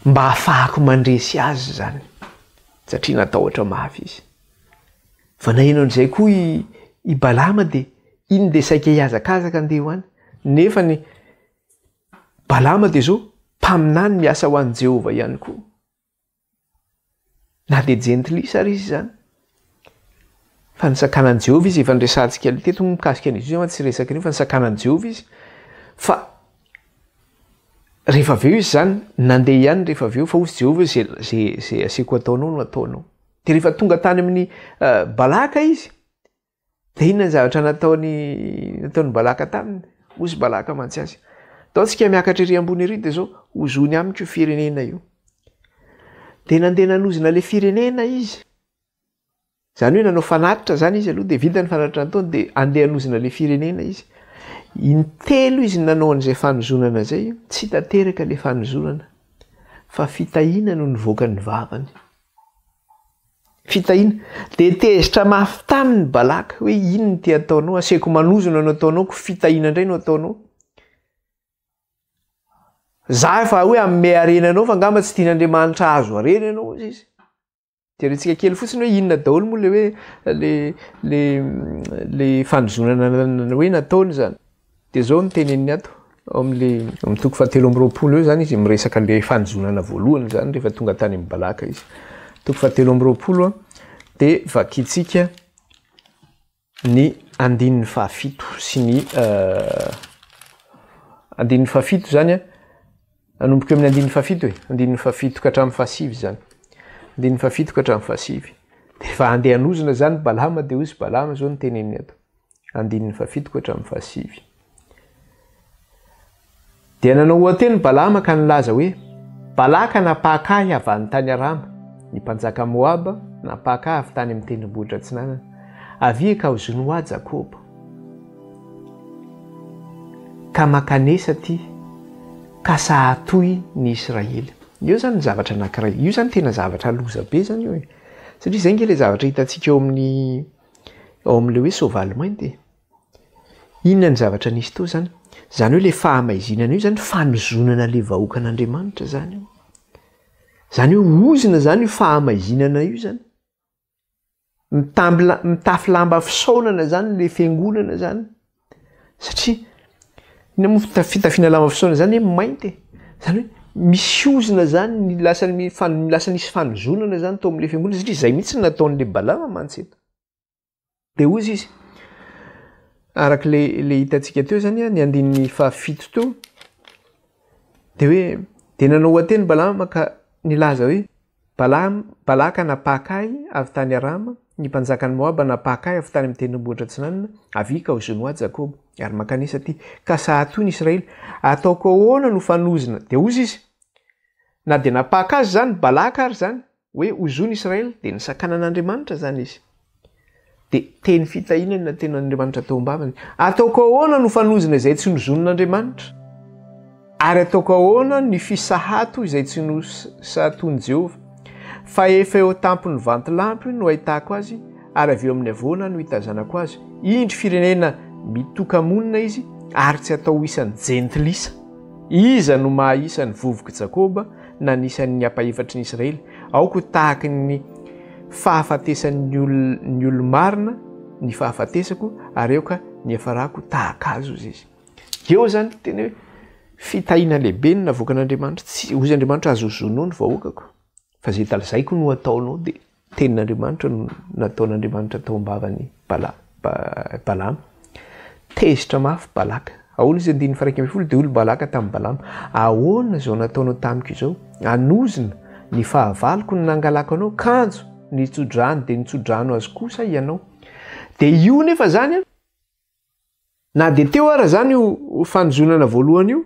Mba hahafahako mandresy azy izany. Satria natahotra mafy izy. Fa naheno an'izay koa i, i Balama dia iny dia saika hihazakazaka andeha ho any. Nefa ny Balama dia izao mpaminany miasa ho an'i Jehovah ihany koa. Na dia jentilisa ary izy izany. Fa nisakanan'i Jehovah izy, efa niresahantsika teto moa mikasika an'izy io, tsy resaka an'io fa nisakanan'i Jehovah izy. Fa rehefa avy eo izy izany, nandeha ihany rehefa avy eo, fa hoy Jehovah hoe ze, ze, ze aseko ataonao no ataonao. Dia rehefa tonga tany amin'ny eh, Balaka izy, Dia inona ny zavatra nataony nataon'i Balaka taminy? Hozy Balaka mantsy azy. Ndao tsika miakatra ery ambony ery dia zao hozony amiko io firenena io. Dia nandeha nanozona ilay firenena izy. Izany hoe nanao fanatitra izany izy aloha dia vita ny fanatitra nataony dia andeha hanozona ilay firenena izy. Intelo izy nanao an'izay fanozonana izay, tsy tanteraka ilay fanozonana fa fitahiana no nivoaka ny vavany. Fitahiana. Dia tezitra mafy taminy Balaka hoe inona ity ataonao? Aseko manozona no ataonao, ko fitahiana indray no ataonao. Za efa hoe hanome harena anao fa angamba tsy tian'Andriamanitra hahazo harena ianao hozy izy. Jerentsika kely fotsiny hoe inona daholo moa le hoe le le le fanozonana hoe nataony izany. Dia izao no teneniny ato, ao amin'ilay amin'ny toko fahatelo amby roapolo eo izany izy miresaka an'ilay fanozonana voalohany izany rehefa tonga tany amin'i Balaka izy. Toko fahatelo amby roapolo dia vakintsika ny andininy fahafito sy ny eh, andininy fahafito izany a anomboka eo amin'ny andininy fahafito e andininy fahafito ka hatramin'ny fahasivy izany andininy fahafito ka hatramin'ny fahasivy dia efa andeha hanozona izany Balama dia hoy izy Balama izao no teneniny ato andininy fahafito ka hatramin'ny fahasivy. Dia nanao oha-teny Balama ka nilaza hoe, Balaka nampaka ahy avy any tany Arama, ny mpanjaka Moaba nampaka ahy avy tany amin'ny tendrombohitra atsinanana. Avia ka ozony ho ahy Jakoba. Ka mankanesa aty, ka sahatoy ny Israely. Eo izany ny zavatra anankiray. Io izany tena zavatra loza be izany io e. Satria izay ange ilay zavatra hitantsika eo amin'ny. ao amin'ilay hoe soavaly mainty e. Inona ny zavatra nisy teo zany? Zany hoe le fahamaizinana io zany fanozonana le vahoakan'Andriamanitra zany io. Zany hoe ozona zany io fahamaizinana io zany. Mitamby mitafy lamba fisaonana zany le fiangonana zany. Satria inona moa fitafiana lamba fisaonana zany hoe mainty e. Zany hoe misy ozona zany ny lasa lasa nisy fanozonana zany tao amin'le fiangonana satria zay mihitsy no nataon'le Balama mantsy eto. Dia hozy izy, araka ilay ilay hitantsika teo izany ny andininy fahafito teo, dia hoe dia nanao ohateny Balama ka nilaza hoe Balam, Balaka napaka ahy avy tany Arama, ny mpanjakan'i Moaba napaka ahy avy tany amin'ny tendrombohitra atsinanana, avia ka hozono ahy Jakoba, ary mankanesa aty, ka sahato ny Israely, ataoko ahoana no fanozona? Dia hozy izy, na dia napaka azy izany Balaka ary izany, Hoe ozona Israel dia nisakanan'Andriamanitra izany izy. Dia teny fitahiana no natenan'Andriamanitra tao am-bavany. Ataoko ahoana no fanozona izay tsy nozonin'Andriamanitra? Ary ataoko ahoana ny fisahato izay tsy nosahatoin'i Jehovah? Fa efa eo an-tampon'ny vantolampy no ahitako azy, ary avy eo amin'ny havoana no hitazanako azy. Indro firenena mitoka-monina izy, ary tsy atao ho isan'ny jentilisa. Iza no maha-isa ny vovok'i Jakoba na ny isan'ny ampahefatry ny Israely? Aoka ho tahaky ny fahafatesan'ny ny olo-marina ny fahafatesako, ary aoka ny hiafarako tahaka azy, hozy izy. Eo izany tena hoe fitahiana lehibe no navoakan'Andriamanitra. Tsy, hozy Andriamanitra, aza ozonao ny vahoakako, fa izay lazaiko no ataonao, dia Tenin'Andriamanitra no nataon'Andriamanitra tao am-bavan'i Bala, Balama. Tezitra mafy Balaka. Ahoana izy andininy faha 11 dia hoy Balaka tamin'i Balama, ahoana izao nataonao tamiko izao? Hanozona ny fahavaloko ny nangalako anao, kanjo nitso-drano dia nitso-drano azy kosa ianao. Dia io nefa izany, na dia teo ara izany io fanozonana voalohany io,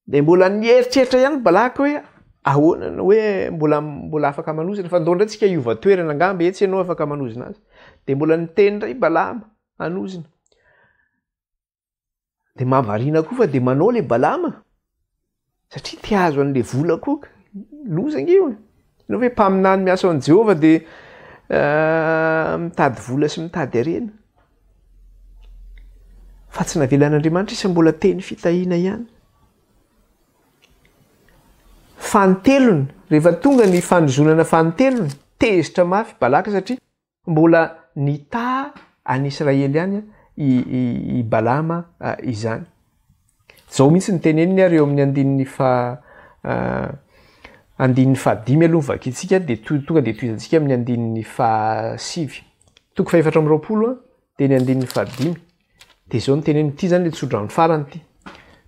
Dia mbola nieritreritra ihany Balaka hoe ahoana no hoe mbola mbola afaka manozona fa ndao indray tsika hiova toerana angamba etsy ianao afaka manozona azy. Dia mbola niteny indray Balama hanozona. Dia mahavariana koa fa dia manao ilay Balama satria te hahazo an'ilay vola koa ka. Loza ange io e. Ianao ve mpaminany miasa ho an'i Jehovah dia mitady vola sy mitady harena. Fa tsy navelan'Andriamanitra izy fa mbola teny fitahiana ihany. Fanintelony, rehefa tonga ny fanozonana fanintelony, tezitra mafy Balaka satria mbola nitaha an'i Israely ihany i Balama izany. Izao mihitsy ny teneniny ary eo amin'ny andininy faha andininy fahadimy aloha vakintsika dia tonga dia tohizantsika amin'ny andininy fahasivy. Toko fahefatra amby 20 dia ny andininy fahadimy. Dia izao ny teneniny, ity izany ilay tsodrano farany ity.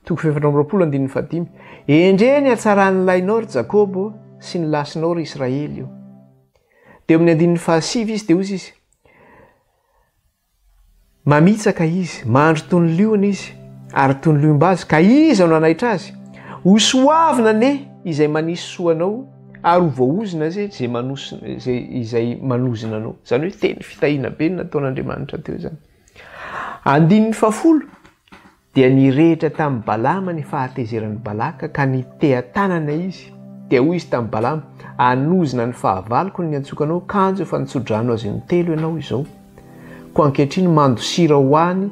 Toko fahefatra amby 20 andininy fahadimy. Endre ny hatsaran'ny lainao ry Jakoba sy ny lasinao ry Israely io. Dia eo amin'ny andininy fahasivy izy dia hoy izy, Mamitsaka izy, mandry toy ny liona izy, ary toy ny liom-bazy, ka iza no hanaitra azy? Ho soavina anie izay manisy soa anao, ary ho voaozona azy izay manosina, izay, izay manozona anao. Izany hoe teny fitahiana be no nataon'Andriamanitra teo izany. Andininy fahafolo, Dia nirehitra tamin'i Balama ny fahatezeran'i Balaka, ka niteha-tanana izy. Dia hoy izy tamin'i Balama, Hanozona ny fahavaloko ny niantsoako anao, kanjo efa nitso-drano azy intelo ianao izao. Koa ankehitriny mandosira ho any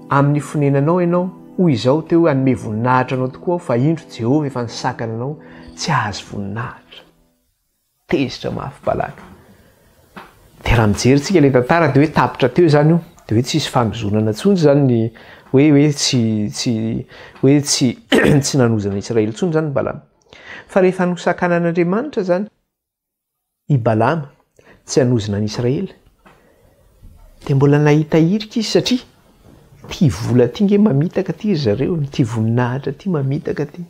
amin'ny fonenanao ianao, hoy izaho teo hoe, Hanome voninahitra anao tokoa aho, fa indro, Jehovah efa nisakana anao tsy hahazo voninahitra. Tezitra mafy Balaka. Dia raha mijery tsika ilay tantara dia hoe tapitra teo izany io. Dia hoe tsisy fanozonana intsony izany ny hoe hoe tsy tsy hoe tsy tsy nanozona Israely intsony izany Balama. Fa rehefa nosakanan'Andriamanitra izany i Balama tsy hanozona an'i Israely dia mbola nahita hirika izy satria tia vola ity nge mamitaka ity ry zareo, tia voninahitra ity mamitaka ity.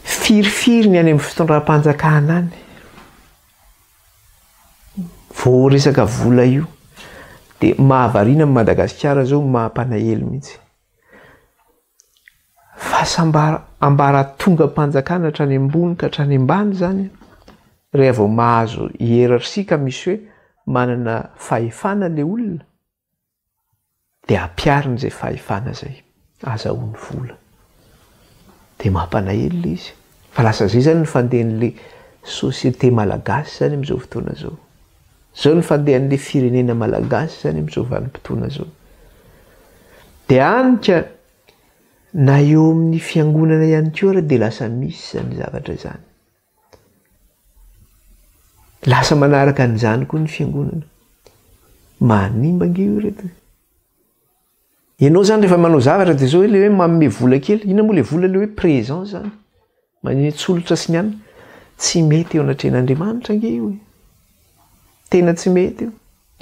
Firifiry ny any amin'ny fitondram-panjakana any vao resaka vola io dia mahavariana amin'i Madagasikara izao mahampanahelo mihitsy. Fa ambaratongam-panjakana hatrany ambony ka hatrany ambany izany rehefa vao mahazo hiérarchie ka misy hoe manana fahefana ilay olona dia ampiharina izay fahefana izay azahoany vola. Dia mampanahelo ilay izy. Fa lasa izay izany ny fandehan'ilay société malagasy izany amin'izao fotoana izao. Zao ny fandehan'le firenena malagasy zany amin'izao vanim-potoana zao. Dia any ka na eo amin'ny fiangonana ihany koa ary dia lasa misy izany zavatra izany. Lasa manaraka an'izany koa ny fiangonana. Manimba ange io reto. Ianao zany rehefa manao zavatra dia zao hoe le hoe manome vola kely, inona moa le vola le hoe présent zany? Manome tsolotra sy ny anona. Tsy mety eo anatrehan'Andriamanitra ange io e. Tena tsy mety io.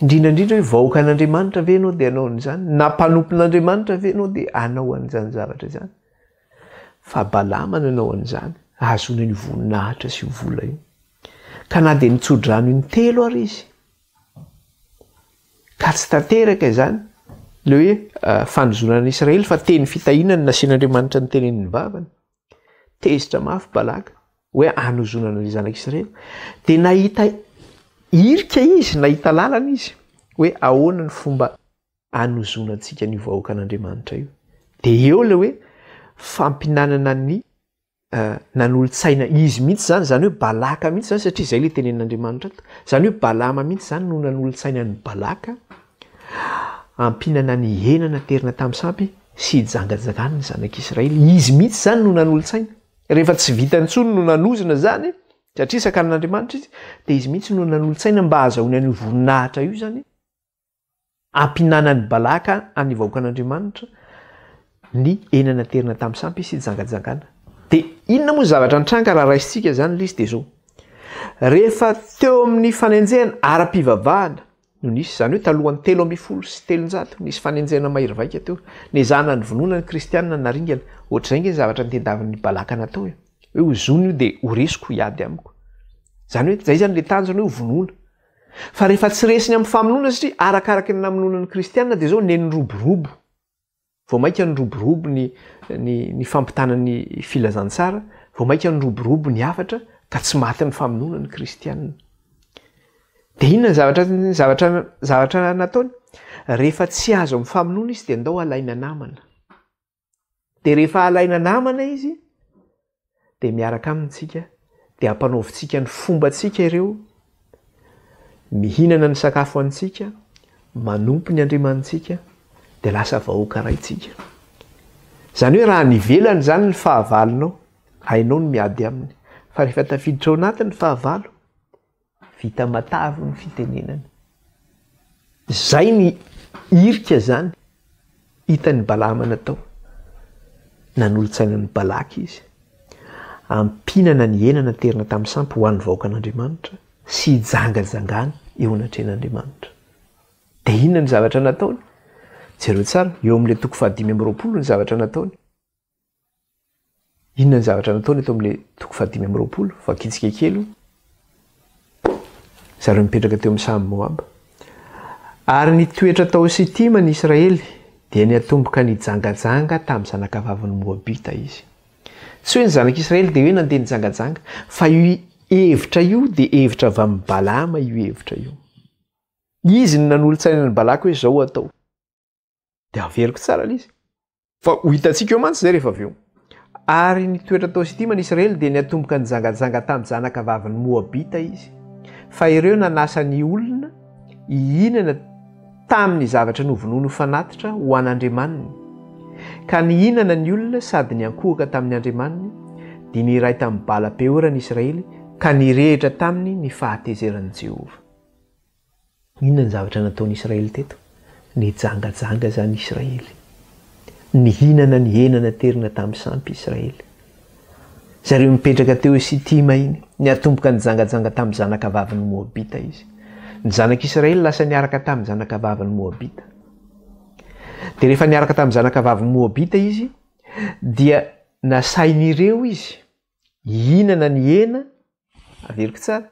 Indrindra indrindra hoe vahoakan'Andriamanitra ve ianao dia hanao an'izany? Na mpanompon'Andriamanitra ve ianao dia hanao an'izany zavatra izany? Fa Balama nanao an'izany, ahazoany an'io voninahitra sy io vola io. Ka na dia nitso-drano intelo ary izy, Ka tsy tanteraka izany ilay hoe fanozonana an'i Israely fa teny fitahiana no nasian'Andriamanitra notenenin'ny vavany. Tezitra mafy Balaka hoe hanozonana ny zanak'Israely. Dia nahita hirika izy, nahita lalana izy hoe ahoana ny fomba hanozonantsika an'io vahoakan'Andriamanitra io. Dia eo ilay hoe fampinanana ny nanolo-tsaina izy mihitsy izany, izany hoe Balaka mihitsy izany, satria izay ilay tenenin'Andriamanitra ato, izany hoe Balama mihitsy izany no nanolo-tsaina an'i Balaka hampihinana ny hena naterina tamin'ny sampy sy hijangajangany ny zanak'Israely. Izy mihitsy izany no nanolo-tsaina. Rehefa tsy vitany intsony no nanozona izany, satria sakanin'Andriamanitra izy, dia izy mihitsy no nanolo-tsaina mba hahazahoany an'io voninahitra io izany. Ampihinanan'i Balaka an'ny vahoakan'Andriamanitra ny hena naterina tamin'ny sampy sy jangajangana. Dia inona moa ny zavatra nitranga raha raisintsika izany ilay izy dia izao. Rehefa teo amin'ny fanenjehana ara-pivavahana no nisy, izany hoe talohan'ny 313 nisy fanenjehana mahery vaika teo. Nezahana novonoina ny kristianina naringana. Ohatr'izay ange ny zavatra notediavin'i Balaka natao e. Hoe hozonina io dia ho resiko hiady amiko. Izany hoe izay izany ilay tanjona hoe hovonoina. Fa rehefa tsy resiny amin'ny famonoana satria arakaraky ny namonoana ny kristiana dia izao neniroborobo. Vao mainka niroborobo ny ny ny fampitana ny filazantsara, vao mainka niroborobo ny hafatra ka tsy matin'ny famonoana ny kristiana. Dia inona ny zavatra ny zavatra zavatra nataony? Rehefa tsy azo amin'ny famonoana izy dia ndao alaina namana. Dia rehefa alaina namana izy dia miaraka aminy tsika dia ampanaovintsika ny fombantsika ireo, mihinana ny sakafo antsika, manompo ny Andriamanitsika dia lasa vahoaka iray tsika. Izany hoe raha any ivelany izany ny fahavalonao, hainao ny miady aminy, fa rehefa tafiditra ao anaty ny fahavalo, Vita matavy ny fitenenana. Zay ny irika zany hitan'i Balama natao. Nanolo-tsaina an'i Balaka izy hampinana ny hena naterina tamin'ny sampy ho an'ny vahoakan'Andriamanitra sy hijangajangany eo anatrehan'Andriamanitra. Dia inona ny zavatra nataony? Jereo tsara, eo amin'ilay toko fahadimy amby 20 ny zavatra nataony. Inona ny zavatra nataony eto amin'ilay toko fahadimy amby 20? Vakintsika kely io. Zareo mipetraka teo amin'ny sahan'i Moaba. Ary nitoetra tao Sitima ny Israely, dia niatomboka nijangajanga tamin'ny zanakavavin'ny Moabita izy. Tsy hoe ny zanak'Israely dia hoe nandeha nijangajanga, fa io hevitra io dia hevitra avy amin'i Balama io hevitra io. Izy no nanolo-tsaina an'i Balaka hoe izao atao. Dia averiko tsara ilay izy. Fa ho hitantsika eo mantsy izay rehefa avy eo. Ary nitoetra tao Sitima ny Israely dia niatomboka nijangajanga tamin'ny zanaka vavin'ny Moabita izy. Fa ireo nanasa ny olona hihinana tamin'ny zavatra novonoiny ho fanatitra ho an'Andriamaniny. Ka nihinana ny olona sady niankohoka tamin'ny andriamaniny, dia niray tamin'i Bala-peora ny Israely ka nirehitra taminy ny fahatezeran'i Jehovah. Inona ny zavatra nataon'i Israely teto? Nijangajanga izany Israely. Nihinana ny hena naterina tamin'ny sampy Israely. Zareo nipetraka teo Sitima iny, niatomboka nijangajanga tamin'ny zanaka vavin'ny Moabita izy. Ny zanak'Israely lasa niaraka tamin'ny zanaka vavin'ny Moabita. Dia rehefa niaraka tamin'ny zanaka vavin'ny Moabita izy, dia nasain'ireo izy hihinana ny hena Averiko tsara.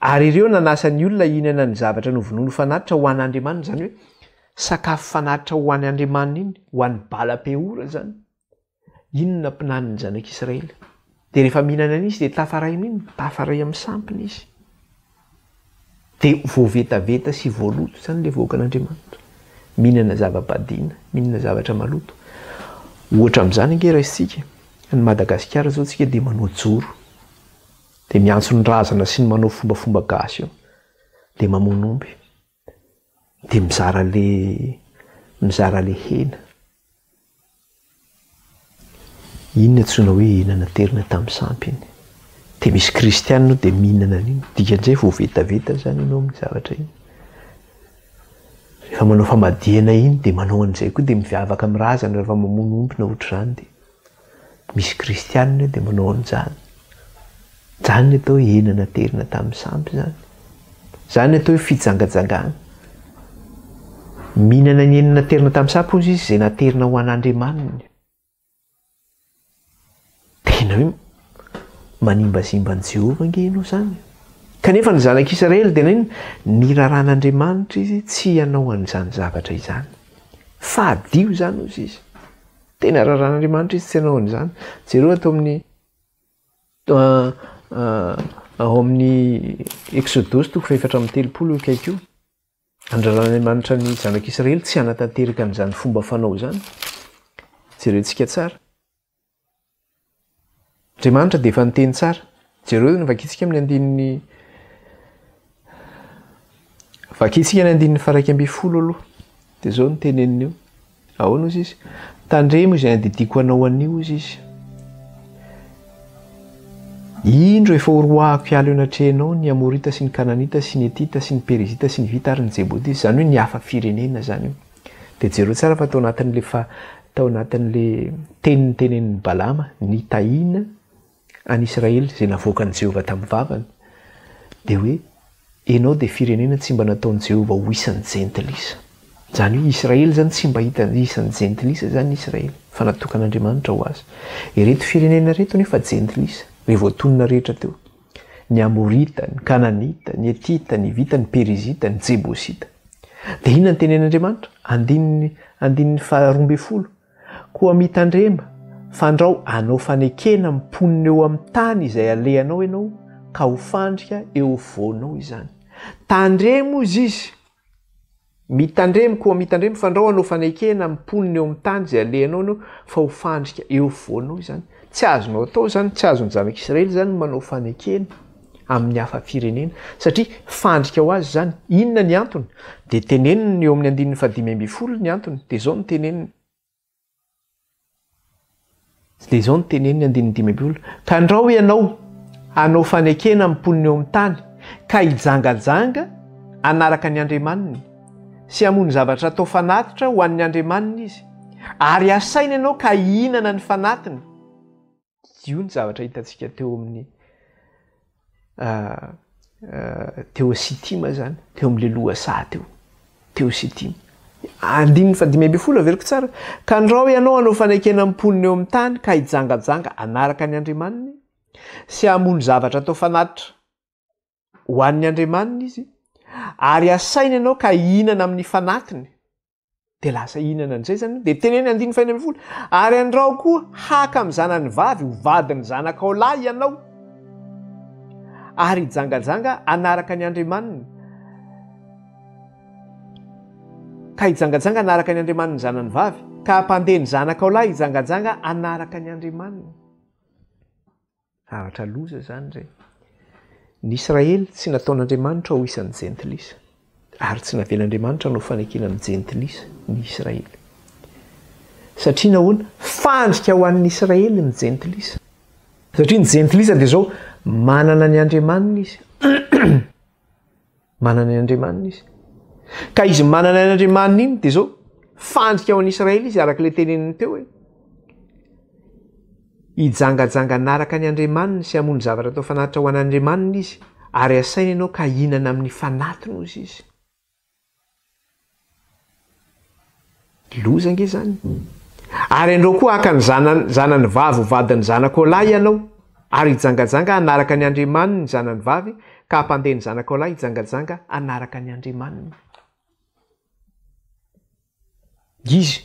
Ary ireo nanasa ny olona hihinana ny zavatra novonoiny ho fanatitra ho an'Andriamaniny, izany hoe sakafo fanatitra ho an'ny Andriamaniny iny, ho an'ny Bala-peora izany. Iny no nampinany ny zanak'Israely. Dia rehefa mihinana an'iny izy dia tafaray amin'iny, tafaray amin'ny sampiny izy. Dia voavetaveta sy voaloto izany ilay vahoakan'Andriamanitra. Mihinana zava-badiana, mihinana zavatra maloto. Ohatra amin'izany ange raisintsika, any Madagasikara izao tsika dia manao joro. Dia miantso ny razana sy ny manao fombafomba gasy eo. Dia mamono omby. Dia mizara le mizara le hena. Iny no antsoina hoe hena naterina tamin'ny sampy iny. Dia misy kristianina ao dia mihinana an'iny. Dikan'izay voavetaveta izany ianao amin'ny zavatra iny. Rehefa manao famadihana iny dia manao an'izay koa dia mivavaka amin'ny razana rehefa mamono omby na ohatr'izany dia misy kristianina eo dia manao an'izany. Izany ny atao hoe hena naterina tamin'ny sampy izany. Izany ny atao hoe fijangajangana. Mihinana ny hena naterina tamin'ny sampy hozy izy izay naterina ho an'Andriamaniny. Tena hoe manimbazimba an'i Jehovah ange ianao izany. Kanefa ny zanak'Israely dia naninona? Nirarahan'Andriamanitra izy tsy hanao an'izany zavatra izany. Fadio izany hozy izy. Tena rarahan'Andriamanitra izy tsy hanao an'izany. Jereo ato amin'ny Ao amin'ny Eksodosy toko fahefatra amby telopolo io akaiky io, andraran'Andriamanitra ny zanak'Israely tsy hanatanteraka an'izany fomba fanao izany. Jerentsika tsara. Andriamanitra dia efa niteny tsara. Jereo ny vakintsika amin'ny andininy vakintsika ny andininy faharaika ambin'ny folo aloha. Dia izao no teneniny eo. Ahoana hozy izy? Tandremo izay andidiako anao anio hozy izy. Indro efa horoahako hiala eo anatrehanao ny Amorita sy ny Kananita sy ny Hetita sy ny Perizita sy ny Hivita ary ny Jebosita. Izany hoe ny hafa firenena izany io. Dia jereo tsara fa tao anatin'ilay fa tao anatin'ilay teny notenenin'i Balama nitahiana an'i Israely izay navoakan'i Jehovah tamin'ny vavany, dia hoe, Ianao dia firenena tsy mba nataon'i Jehovah ho isan'ny jentilisa. Izany hoe Israely izany tsy mba hita isan'ny jentilisa izany Israely, fa natokan'Andriamanitra ho azy. Ireto firenena ireto nefa jentilisa, ireo voatonona rehetra teo. Ny Amorita, ny Kananita, ny Hetita, ny Hivita, ny Perizita, ny Jebosita. Dia inona no tenenin'Andriamanitra? Andininy andininy faharoambinifolo. Koa mitandrema, fandrao hanao fanekena amin'ny mponina eo amin'ny tany izay alehanao ianao, ka ho fandrika eo afovoanao izany. Tandremo, hozy izy, mitandremo, koa mitandremo, fandrao hanao fanekena amin'ny mponina eo amin'ny tany izay alehanao ianao, fa ho fandrika eo afovoanao izany. Tsy azonao atao izany, tsy azon'ny zanak'Israely izany ny manao fanekena. amin'ny hafa firenena satria fandrika ho azy izany. Inona ny antony? Dia teneniny eo amin'ny andininy fahadimy ambin'ny folo ny antony. Dia izao no teneniny. Dia izao no teneniny andininy 15. Ka ndrao ianao hanao fanekena amin'ny mponina eo amin'ny tany ka hijangajanga hanaraka ny andriamaniny sy hamono zavatra atao fanatitra ho an'ny andriamaniny izy ary hasaina ianao ka hihinana ny fanatiny. Io ny zavatra hitantsika teo amin'ny teo Sitima zany, teo amin'ilay lohasaha teo, teo Sitima. Andininy fahadimy ambin'ny folo averiko tsara. Ka ndrao ianao hanao fanekena amin'ny mponina eo amin'ny tany ka hijangajanga hanaraka ny andriamaniny sy hamono zavatra atao fanatitra ho an'ny andriamaniny izy ary hasaina ianao ka hihinana amin'ny fanatiny. Dia lasa hihinana an'izay izany. Dia teneno andininy fahenina ambin'ny folo. Ary andrao koa haka amin'ny zanany vavy ho vadin'ny zanakao lahy ianao, ary hijangajanga hanaraka ny andriamaniny. Ka hijangajanga hanaraka ny andriamaniny zanany vavy, ka hampandeha ny zanakao lahy hijangajanga hanaraka ny andriamaniny. Zavatra loza izany re. Ny Israely tsy nataon'Andriamanitra ho isan'ny jentilisa. Ary tsy navelan'Andriamanitra hanao fanekena amin'ny jentilisa ny Israely. Satria nahoana? Fandrika ho an'ny Israely ny jentilisa. Satria ny jentilisa dia izao, manana ny Andriamaniny izy. Manana ny Andriamaniny izy. Ka izy manana ny Andriamaniny iny dia izao, fandrika ho an'i Israely izy araka ilay teneniny teo hoe hijangajanga hanaraka ny Andriamaniny sy hamono zavatra atao fanatitra ho an'Andriamaniny izy ary hasaina ianao ka hihinana amin'ny fanatiny hozy izy. Loza ange izany. Ary ianao koa haka ny zanany, zanany vavy ho vadin'ny zanakao lahy ianao, ary hijangajanga hanaraka ny andriamaniny ny zanany vavy, ka hampandeha ny zanakao lahy hijangajanga hanaraka ny andriamaniny. Izy,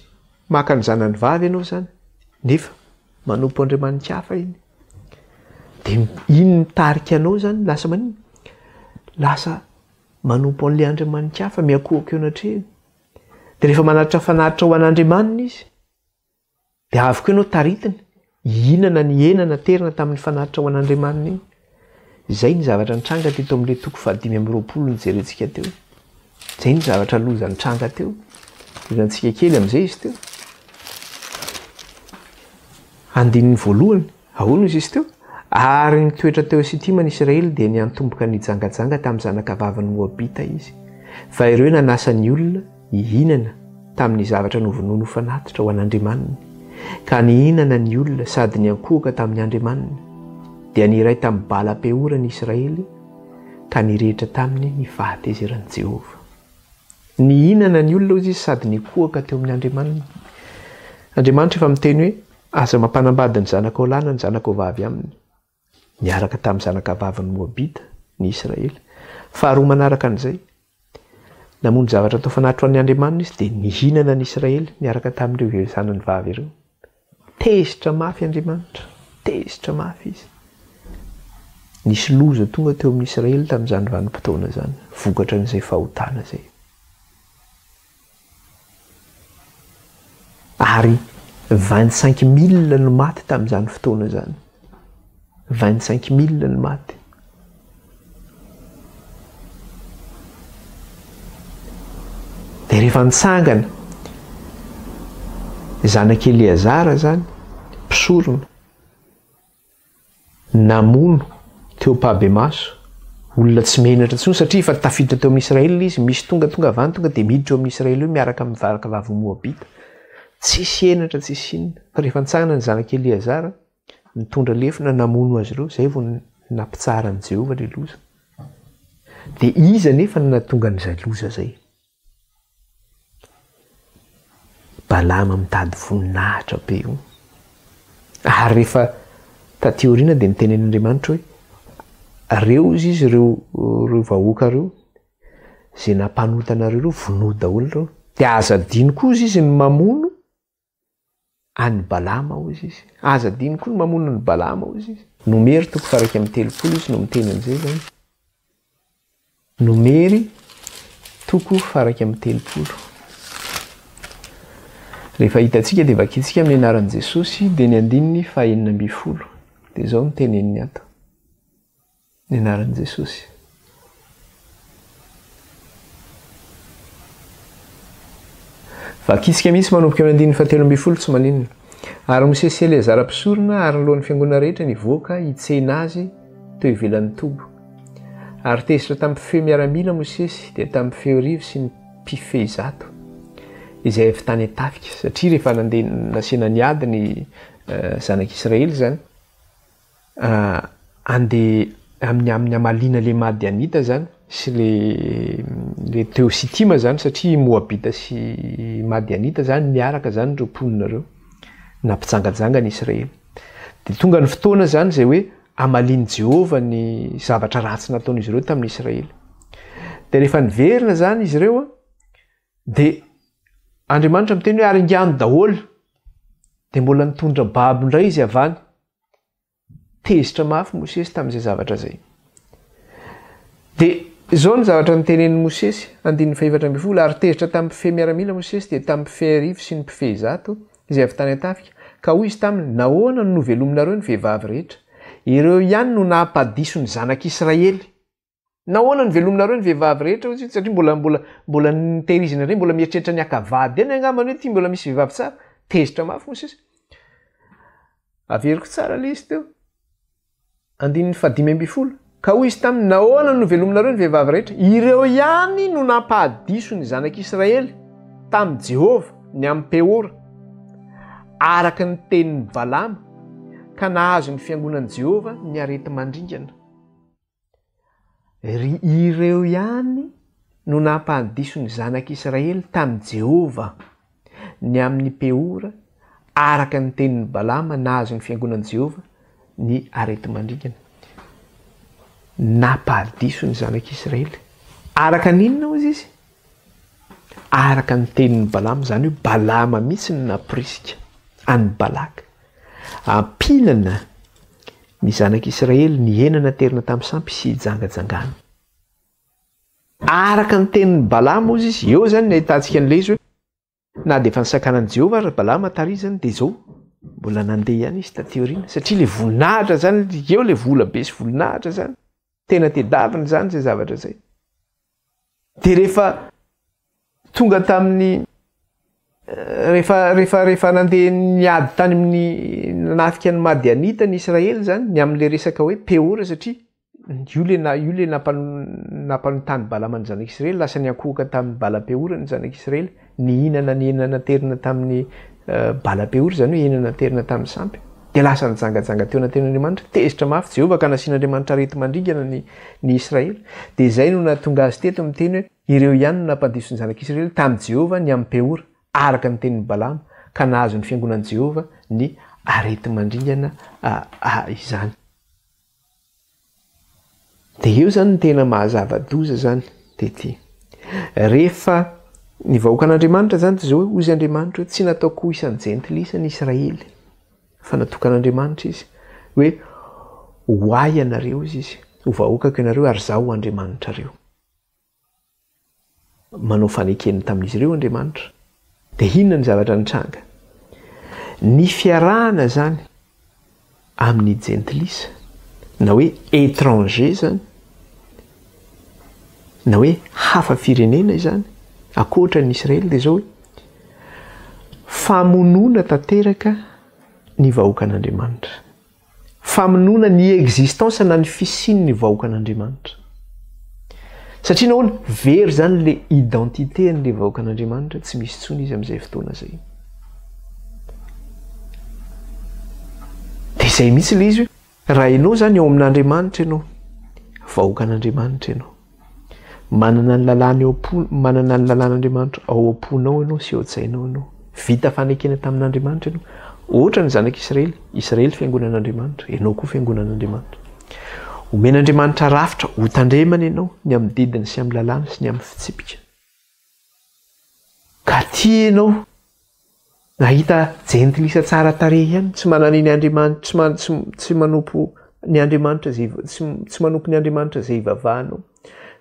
maka ny zanany vavy ianao izany, nefa manompo andriamani-kafa iny. Dia iny mitarika anao izany, lasa maninona? Lasa Manompo an'ilay Andriamani-kafa miankohoka eo anatrehany. Dia rehefa manatitra fanatitra ho an'Andriamaniny izy, dia avy koa ianao taritiny hihinana ny hena naterina tamin'ny fanatitra ho an'Andriamaniny iny. Izay ny zavatra nitranga teto amin'ilay toko faha-25 nojerentsika teo. Izay ny zavatra loza nitranga teo. Hitantsika kely amin'izay izy teo. Andininy voalohany, ahoana izy izy teo? Ary nitoetra teo Sitima ny Israely dia niantomboka nijangajanga tamin'ny zanakavavin'ny Moabita izy. Fa ireo nanasa ny olona hihinana tamin'ny zavatra novonoiny ho fanatitra ho an'Andriamaniny, ka nihinana ny olona sady niankohoka tamin'ny andriamaniny, dia niray tamin'i Bala-peora ny Israely, ka nirehitra taminy ny fahatezeran'i Jehovah. Nihinana ny olona, hoy izy, sady nikohaka teo amin'ny andriamaniny. Andriamanitra efa miteny hoe, Aza mampanambady ny zanakao lahy na ny zanakao vavy aminy. Niaraka tamin'ny zanakavavin'ny Moabita ny Israely. Faharoa manaraka an'izay, namono zavatra atao fanatitra ho an'ny andriamaniny izy, dia nihinana ny Israely niaraka tamin'ireo zanany vavy ireo. Tezitra mafy Andriamanitra, tezitra mafy izy. Nisy loza tonga teo amin'ny Israely tamin'izany vanim-potoana izany, vokatra an'izay fahotana izay. Ary 25 000 no maty tamin'izany fotoana izany. 25 000 no maty. Dia rehefa nitsangana zanak'i Eleazara izany, mpisorona, namono teo am-pahabemaso olona tsy menatra intsony satria efa tafiditra teo amin'ny Israely izy, misy tonga tonga avy any tonga dia miditra eo amin'ny Israely eo miaraka amin'ny varaka vavy Moabita. Tsisy henatra, tsisy inona. Fa rehefa nitsangana ny zanak'i Eleazara, nitondra lefona namono azy ireo, izay vao nampitsaharan'i Jehovah ilay loza. Dia iza anefa no nahatonga an'izay loza izay? Balama mitady voninahitra be io. Ary rehefa taty aoriana dia nitenenin'Andriamanitra hoe, reo izy izy ireo ireo vahoaka ireo, izay nampanota anareo ireo, vonoa daholo ireo. Dia aza adino koa izy izy ny mamono an'i Balama hoy izy. Aza adino koa ny mamono an'i Balama hoy izy. Nomery toko faha-31 izy no miteny an'izay izany. Nomery toko faha-31. Rehefa hitantsika dia vakintsika amin'ny anaran'i Jesosy dia ny andininy faha-16. Dia izao no teneniny ato. Ny anaran'i Jesosy. Vakitsika mihitsy manomboka amin'ny andininy fahatelo ambin'ny folo tsy maninona. Ary Mosesy sy Eleazara mpisorona ary ny lohan'ny fiangonana rehetra nivoaka hitsena azy teo ivelan'ny toby. Ary tezitra tamin'ny mpifehy miaramila Mosesy, dia tamin'ny mpifehy arivo sy ny mpifehy zato, izay avy tany an-tafika, satria rehefa nandeha nasiana niady ny eh, zanak'Israely izany, Andeha amin'ny amin'ny hamaliana le Madianita zany sy le le teo Sitima zany satria Moabita sy Madianita zany niaraka zany ireo mponina ireo nampijangajanga ny Israely. Dia tonga ny fotoana zany izay hoe hamalian'i Jehovah ny zavatra ratsy nataon'izy ireo tamin'ny Israely. Dia rehefa niverina zany izy ireo dia Andriamanitra miteny hoe aringano daholo. Dia mbola nitondra babo indray izy avy any. Tezitra mafy Mosesy tamin'izay zavatra izay. Dia izao ny zavatra notenenin'i Mosesy, andininy fahefatra ambin'ny folo, Ary tezitra tamin'ny mpifehy miaramila Mosesy, dia tamin'ny mpifehy arivo sy ny mpifehy zato, izay avy tany an-tafika, ka hoy izy taminy, Nahoana no novelominareo ny vehivavy rehetra? Ireo ihany no nampadiso ny zanak'Israely. Nahoana no velominareo ny vehivavy rehetra hoy izy, satria mbola mbola mbola nitehirizina indray, mbola mieritreritra ny haka vady eny angambany hoe ity mbola misy vehivavy tsara. Tezitra mafy Mosesy. Averiko tsara ilay izy teo. Andininy fahadimy ambin'ny folo. Ka hoy izy taminy, nahoana no novelominareo ny vehivavy rehetra? Ireo ihany no nampahadiso ny zanak'Israely tamin'i Jehovah ny amin'i Peora, araka ny tenin'i Balama, ka nahazo ny fiangonan'i Jehovah ny areti-mandringana. Ry ireo ihany no nampahadiso ny zanak'Israely tamin'i Jehovah ny amin'i Peora, araka ny tenin'i Balama nahazo ny fiangonan'i Jehovah ny areti-mandringana. Nampahadiso ny zanak'Israely. Araka ny inona hozy izy? Araka ny tenin'i Balama, izany hoe Balama mihitsy no nampirisika an'i Balaka hampinana ny zanak'Israely ny hena naterina tamin'ny sampy sy hijangajangana. Araka ny tenin'i Balama hozy izy, eo izany ny ahitantsika an'ilay izy hoe na dia efa nisakanan'i Jehovah ary Balama tary izany dia izao mbola nandeha ihany izy taty aoriana satria ilay voninahitra izany, eo ilay vola be sy voninahitra izany. Tena tedaviny izany izay zavatra izay. Dia rehefa tonga tamin'ny rehefa rehefa rehefa nandeha niady tany amin'ny nanafika ny Madianita ny Israely izany, ny amin'ilay resaka hoe Peora satria io le na io le nampanontany Balama ny zanak'Israely, lasa niankohoka tamin'ny Bala-Peora ny zanak'Israely, nihinana ny hena naterina tamin'ny Bala-Peora, izany hoe hena naterina tamin'ny sampy. Dia lasa nijangajanga teo anatrehan'Andriamanitra, tezitra mafy Jehovah ka nasian'Andriamanitra areti-mandringana ny ny Israely. Dia izay no nahatonga azy teto miteny hoe, Ireo ihany no nampandiso ny zanak'Israely tamin'i Jehovah ny amin'i Peora, araka ny tenin'i Balama, ka nahazo ny fiangonan'i Jehovah ny areti-mandringana izany. Dia eo izany no tena maha-zava-doza izany dia ity. Rehefa ny vahoakan'Andriamanitra izany dia izao hoe, hozy Andriamanitra hoe tsy nataoko ho isan'ny jentilisa ny Israely, fa natokan'Andriamanitra izy hoe ho ahy ianareo hozy izy, ho vahoakako ianareo ary izaho ho Andriamanitrareo. Manao fanekena tamin'izy ireo Andriamanitra. Dia inona ny zavatra nitranga? Ny fiarahana izany amin'ny jentilisa, na hoe étranger izany, na hoe hafa firenena izany, ankoatra ny Israely dia izao hoe famonoana tanteraka ny vahoakan'Andriamanitra. Famonoana ny existence na ny fisian'ny vahoakan'Andriamanitra. Satria nahoana? Very izany le identité an'le vahoakan'Andriamanitra, tsy misy intsony izy amin'izay fotoana izay. Dia izay mihitsy le izy hoe, raha ianao izany ao amin'Andriamanitra ianao, vahoakan'Andriamanitra ianao. Manana ny lalàny ao am-po, manana ny lalàn'Andriamanitra ao am-ponao ianao sy ao an-tsainao ianao. Vita fanekena tamin'Andriamanitra ianao. Ohatra ny zanak'Israely, Israely fiangonan'Andriamanitra, ianao koa fiangonan'Andriamanitra. Omen'Andriamanitra rafitra hotandremana ianao ny amin'ny didiny sy amin'ny lalàny sy ny amin'ny fitsipika. Ka tia ianao Nahita jentilisa tsara tarehy ihany, tsy manana ny Andriamanitra, tsy man, tsy, tsy manompo ny Andriamanitra izay, tsy, tsy manompo ny Andriamanitra izay ivavahanao.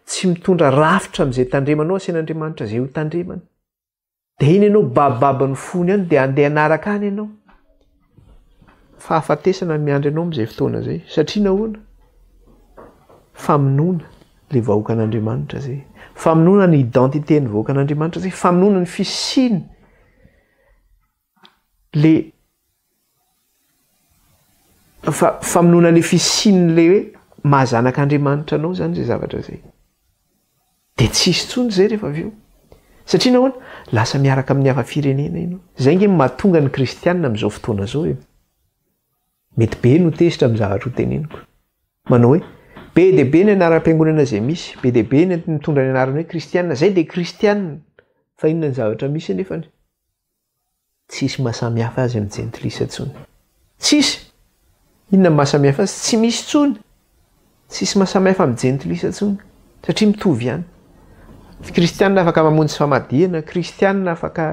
Tsy mitondra rafitra amin'izay tandremanao, asian'Andriamanitra izay ho tandremana. Dia iny ianao babobabo ny fony any, dia handeha hanaraka any ianao. Fahafatesana no miandry anao amin'izay fotoana izay. Satria nahoana? Famonoana ilay vahoakan'Andriamanitra izay. Famonoana ny identité-n'ny vahoakan'Andriamanitra izay. Famonoana ny fisiany le fa famonoana le fisian'ilay hoe maha zanak'Andriamanitra anao izany izay zavatra izay. Dia tsy hisy intsony izay rehefa avy eo. Satria nahoana? Lasa miaraka amin'ny hafa firenena ianao. Izay ange no mahatonga ny kristiana amin'izao fotoana izao e. Mety be no tezitra amin'ny zavatra ho teneniko. Manao hoe, be dia be ny anaram-piangonana izay misy, be dia be ny mitondra ny anarana hoe kristiana, izay dia kristiana. Fa inona ny zavatra misy anefany? Tsisy maha samy hafa azy amin'ny jentilisa intsony. Tsisy! Inona no maha samy hafa azy? Tsy misy intsony! Tsisy maha samy hafa amin'ny jentilisa intsony. Satria mitovy ihany. Kristianina afaka mamonjy famadihana, kristianina afaka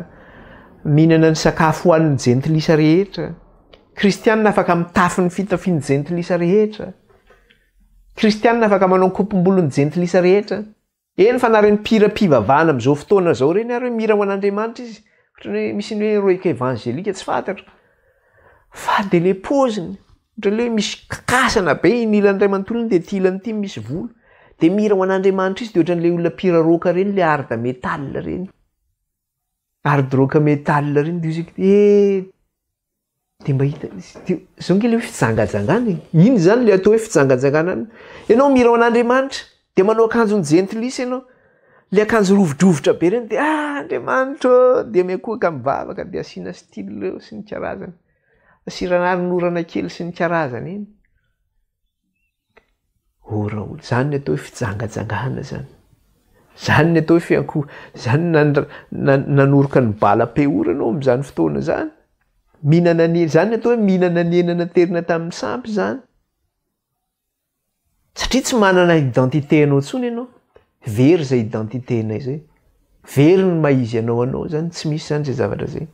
mihinana ny sakafo hohanin'ny jentilisa rehetra, kristianina afaka mitafy ny fitafian'ny jentilisa rehetra, kristianina afaka manao ny kopom-bolon'ny jentilisa rehetra. Eny fa na ireny mpihiram-pivavahana amin'izao fotoana izao ireny ary hoe mihira ho an'Andriamanitra izy, ohatran'ny hoe misy ny hoe rock évangélique, tsy fantatro. Fa dia ilay paoziny, ohatran'ny hoe misy kakasana be iny ilany iray manontolo iny dia ity ilany ity misy volo. Dia mihira ho an'Andriamanitra izy dia ohatran'ilay olona mpihira rock ireny, ilay hard metal ireny. Hard rock metal ireny dia izy hoe Dia mba hita, dia zao nge le hoe fijangajangana e. Iny izany le atao hoe fijangajangana. Ianao mira ho an'Andriamanitra, dia manao akanjon'ny jentilisa ianao. Le akanjo rovidrovitra be ireny dia ah Andriamanitra ô, dia miankohoka mivavaka dia asiana style eo sy ny karazany. Asiana ranonorana kely sy ny karazany eny. Oh Raoul, zany ny atao hoe fijangajangana zany. Zany ny atao hoe fiankoho, zany nanoroka ny bala peora anao amin'izany fotoana zany. Mihinana ny, zany ny atao hoe mihinana ny hena naterina tamin'ny sampy zany. Satria tsy manana identité anao intsony ianao. Very izay identité nay izay. Very ny maha izy anao anao zany, tsy misy zany izay zavatra izay.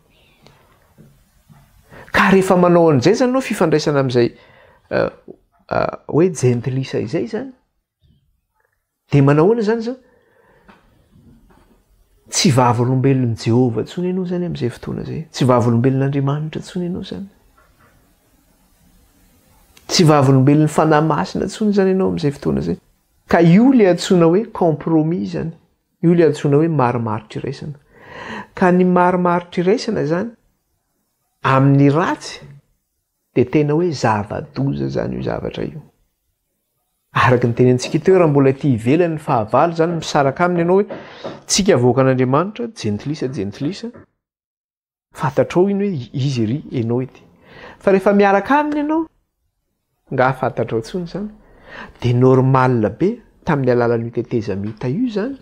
Ka rehefa manao an'izay zany anao fifandraisana amin'izay hoe jentilisa izay zany, dia manao ahoana zany zao? Tsy vavolombelon'i Jehovah intsony ianao zany amin'izay fotoana izay. Tsy vavolombelon'Andriamanitra intsony ianao zany. Tsy vavolombelon'ny Fanahy Masina intsony zany ianao amin'izay fotoana izay. Ka io le antsoina hoe compromis zany, io le antsoina hoe marimaritra iraisana. Ka ny marimaritra iraisana zany amin'ny ratsy dia tena hoe zava-doza zany io zavatra io. Araka ny tenenintsika teo, raha mbola ety ivelany ny fahavalo zany misaraka aminy ianao hoe tsika vahoakan'Andriamanitra, jentilisa jentilisa, Fantatrao iny hoe izy ery, enao ety. Fa rehefa miaraka aminy ianao, nga fantatrao intsony izany? Dia normal be tamin'ny alalan'io tetezamita io izany,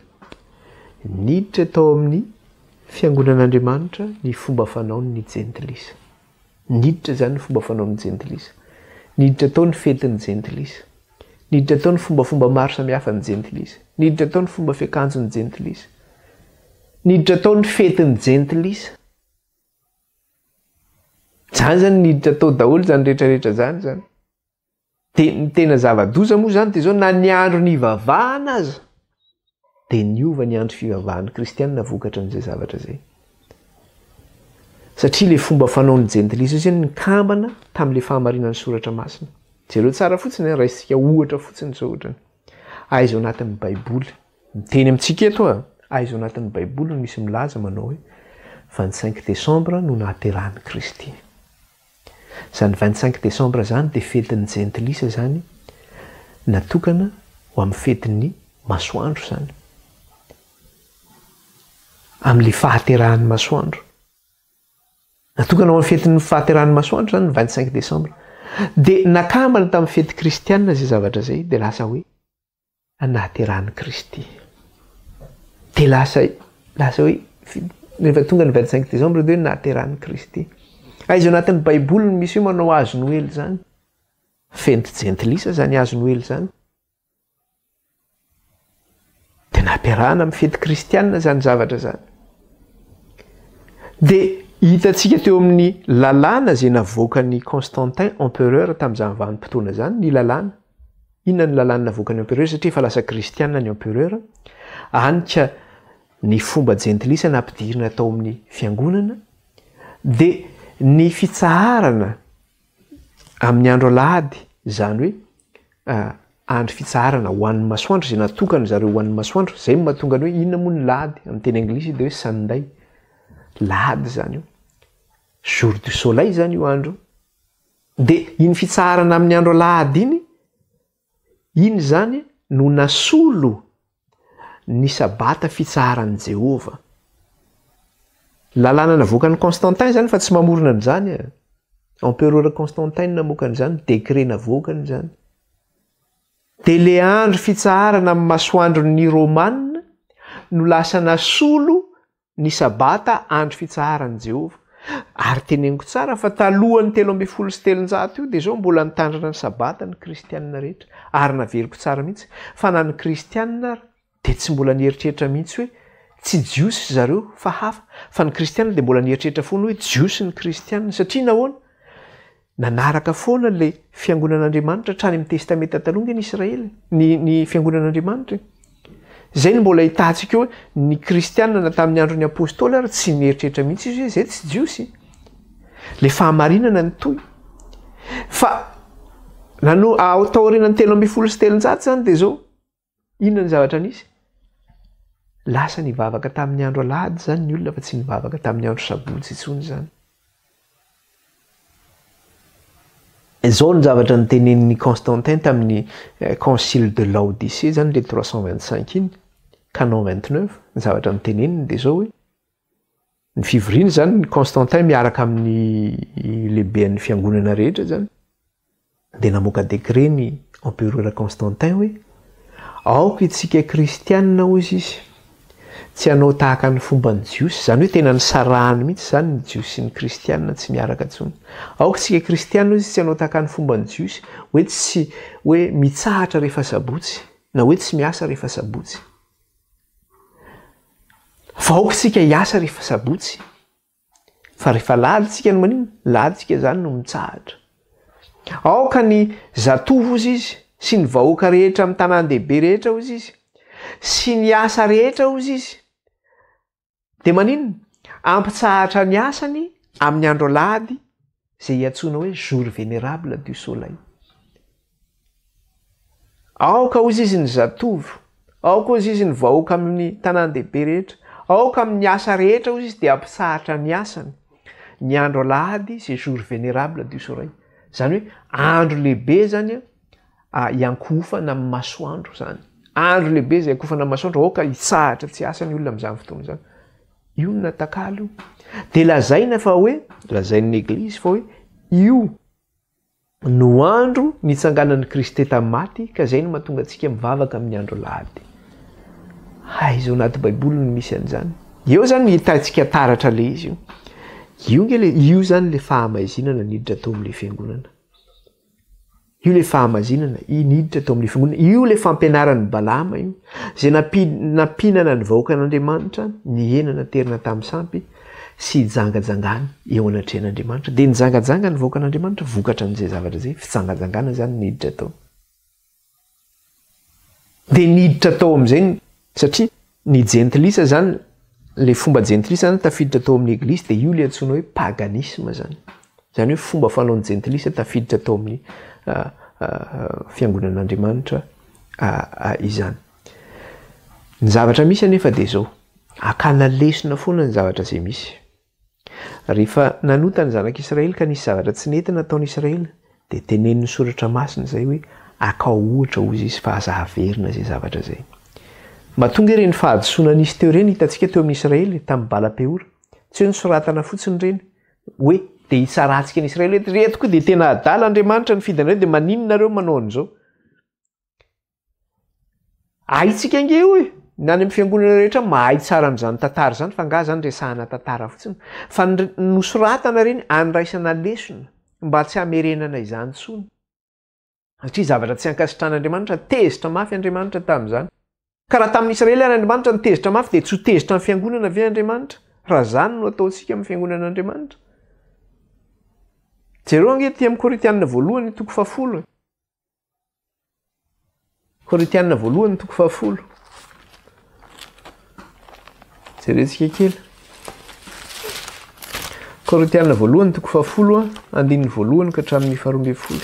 niditra tao amin'ny fiangonan'Andriamanitra ny fomba fanaon'ny jentilisa. Niditra izany ny fomba fanaon'ny jentilisa. Niditra tao ny fetin'ny jentilisa. Niditra tao ny fombafomba maro samihafa ny jentilisa. Niditra tao ny fomba fiakanjon'ny jentilisa. Niditra tao ny fetin'ny jentilisa. Zany zany niditra tao daholo zany rehetrarehetra zany zany. Dia ny tena zava-doza moa zany dia zao na ny andro nivavahana aza dia niova ny andro fivavahan'ny kristianina vokatry an'izay zavatra izay. Satria le fomba fanaon'ny jentilisa io zany nikambana tamin'le fahamarinan'ny soratra masina. Jereo tsara fotsiny, raisitsika ohatra fotsiny zao ohatrany. Aiza ao anatin'ny baiboly Miteny amintsika eto aho, aiza ao anatin'ny baiboly no misy milaza manao hoe 25 décembre no nahaterahan'i Kristy. Izany 25 décembre izany dia fetin'ny jentilisa izany, natokana ho amin'ny fetin'ny masoandro izany. Amin'ilay fahaterahan'ny masoandro. Natokana ho amin'ny fetin'ny fahaterahan'ny masoandro izany ny 25 décembre. Dia nakambana tamin'ny fety kristianina izay zavatra izay dia lasa hoe nahaterahan'i Kristy. Dia lasa lasa hoe rehefa tonga ny 25 décembre dia hoe nahaterahan'i Kristy. Aiza ao anatin'ny Baiboly no misy hoe manao hazo Noely izany? Fenty jentilisa izany hazo Noely izany. Dia nampiarahana amin'ny fety kristianina izany zavatra izany. Dia hitantsika teo amin'ny lalàna izay navoakan'i Constantin empereur tamin'izany vanim-potoana izany ny lalàna. Inona ny lalàna navoakan'ny empereur satria efa lasa kristiana ny empereur, hany ka ny fomba jentilisa nampidirina tao amin'ny fiangonana dia ny fitsaharana amin'ny andro alahady, izany hoe andro fitsaharana ho an'ny masoandro izay natokana zareo ho an'ny masoandro, izay no mahatonga ny hoe inona moa ny lahady amin'ny teny anglisy dia hoe Sunday, lahady izany io, jour du soleil izany io andro io. Dia iny fitsaharana amin'ny andro alahady iny, iny izany no nasolo ny sabata fitsaharan'i Jehovah. Lalàna navoakan'i Constantin izany fa tsy mamorona an'izany e. Empereur Constantin no namoaka an'izany, décret navoakany izany. Dia le andro fitsaharana amin'ny masoandron'ny Romana no lasa nasolo Ny Sabata andro fitsaharan'i Jehovah. Ary teneniko tsara fa talohan'ny 313 io dia izao mbola nitandrina ny Sabata ny kristianina rehetra. Ary naveriko tsara mihitsy fa na ny kristianina ary dia tsy mbola nieritreritra mihitsy hoe tsy jiosy zareo fa hafa. Fa ny kristianina dia mbola nieritreritra foana hoe jiosy ny kristianina. Satria nahoana? Nanaraka foana ilay fiangonan'Andriamanitra hatrany amin'ny Testamenta Taloha ange ny Israely, ny, ny fiangonan'Andriamanitra e. Izay no mbola ahitantsika hoe ny kristianina na tamin'ny andron'ny apostoly ary tsy nieritreritra mihitsy izy hoe izay tsy jiosy. Ilay fahamarinana nitohy. Fa nano, taorian'ny 313 izany dia izao, Inona ny zavatra nisy? Lasa nivavaka tamin'ny andro alahady izany ny olona fa tsy nivavaka tamin'ny andro sabotsy intsony izany. Izao ny zavatra notenenin'i Constantin tamin'ny eh, concile de Laodicée izany le 325 iny, canon 29, ny zavatra noteneniny dia izao hoe ny fivoriana izany ny Constantin miaraka amin'ny lehiben'ny fiangonana rehetra izany Dia namoaka décret ny empereur Constantin hoe, Aoka itsika kristianina, hozy izy, tsy hanao tahaka ny fomban'ny Jiosy, izany hoe tena nisarahany mihitsy izany ny Jiosy sy ny kristianina tsy miaraka intsony. Aoka isika kristianina, hozy izy, tsy hanao tahaka ny fomban'ny Jiosy, hoe tsy hoe mitsahatra rehefa sabotsy, na hoe tsy miasa rehefa sabotsy. Fa aoka isika hiasa rehefa sabotsy. Fa rehefa lahady tsika no maninona? Lahady tsika zany no mitsahatra. Aoka ny zatovo hozy izy sy ny vahoaka rehetra amin'ny tanàn-dehibe rehetra hozy izy sy ny asa rehetra hozy izy. Dia maninona? Ampitsahatra ny asany amin'ny andro alahady izay iantsoana hoe jour vénérable du soleil. Aoka hozy izy ny zatovo, aoka hozy izy ny vahoaka amin'ny tanàn-dehibe rehetra, aoka amin'ny asa rehetra hozy izy dia hampitsahatra ny asany. Ny andro alahady c'est jour vénérable du soleil. Izany hoe andro lehibe izany hiankohofana amin'ny masoandro izany. Andro lehibe izay hiankohofana amin'ny masoandro, aoka hitsahatra tsy hiasa ny olona amin'izany fotoana izany. Io no natakalo io. Dia lazaina fa hoe, lazain'ny eglizy fa hoe io no andro nitsanganan'i Kristy tamin'ny maty ka izay no mahatonga antsika mivavaka amin'ny andro alahady. Aiza ao anaty baiboly no misy an'izany? Eo izany no hitantsika taratra ilay izy io. Io nge le, io izany le fahamaizinana niditra tao amin'ilay fiangonana. Io le fahamazinana niditra tao amin'ilay fiangonana. Io le fampianaran'i Balama io, izay nampi, nampinana ny vahoakan'Andriamanitra ny hena naterina tamin'ny sampy. sy hijangajangany eo anatrehan'Andriamanitra. Dia nijangajanga ny vahoakan'Andriamanitra vokatra an'izay zavatra izay, fijangajangana izany niditra tao. Dia niditra tao amin'izay, satria ny jentilisa izany, ilay fomba jentilisa izany tafiditra tao amin'ny eglizy, dia io ilay antsoina hoe paganisme izany. Izany hoe fomba fanaon'ny jentilisa tafiditra tao amin'ny fiangonan'Andriamanitra izany. Ny zavatra misy anefa dia izao, hakana lesona foana ny zavatra izay misy. Rehefa nanota ny zanak'Israely ka nisy zavatra tsy nety nataon'Israely, dia tenenin'ny soratra masina izay hoe akao ohatra hozy izy fa aza averina izay zavatra izay. Mba tonga ireny fahadisoana nisy teo ireny hitantsika teo amin'ny Israely tamin'ny Bala-peora. Tsy hoe nosoratana fotsiny ireny hoe dia hitsarantsika ny Israely hoe ireto koa dia tena adala Andriamanitra nifidy anareo dia maninona nareo manao an'izao. Haintsika ange io e! Ny any amin'ny fiangonana rehetra mahay tsara an'izany tantara izany fa angaha izany resahana tantara fotsiny? Fa ny nosoratana ireny andraisana lesona mba tsy hamerenana izany intsony. Satria zavatra tsy ankasitrahan'Andriamanitra, tezitra mafy Andriamanitra tamin'izany. Ka raha tamin'ny Israely ary Andriamanitra no tezitra mafy dia tsy ho tezitra amin'ny fiangonana ve Andriamanitra? Raha izany no ataontsika amin'ny fiangonan'Andriamanitra? Jereo ange aty amin'ny Korintianina voalohany toko fahafolo e. Korintiana voalohany toko fahafolo. Jerentsika kely. Korintiana voalohany toko fahafolo andininy voalohany ka hatramin'ny faharoa ambin'ny folo.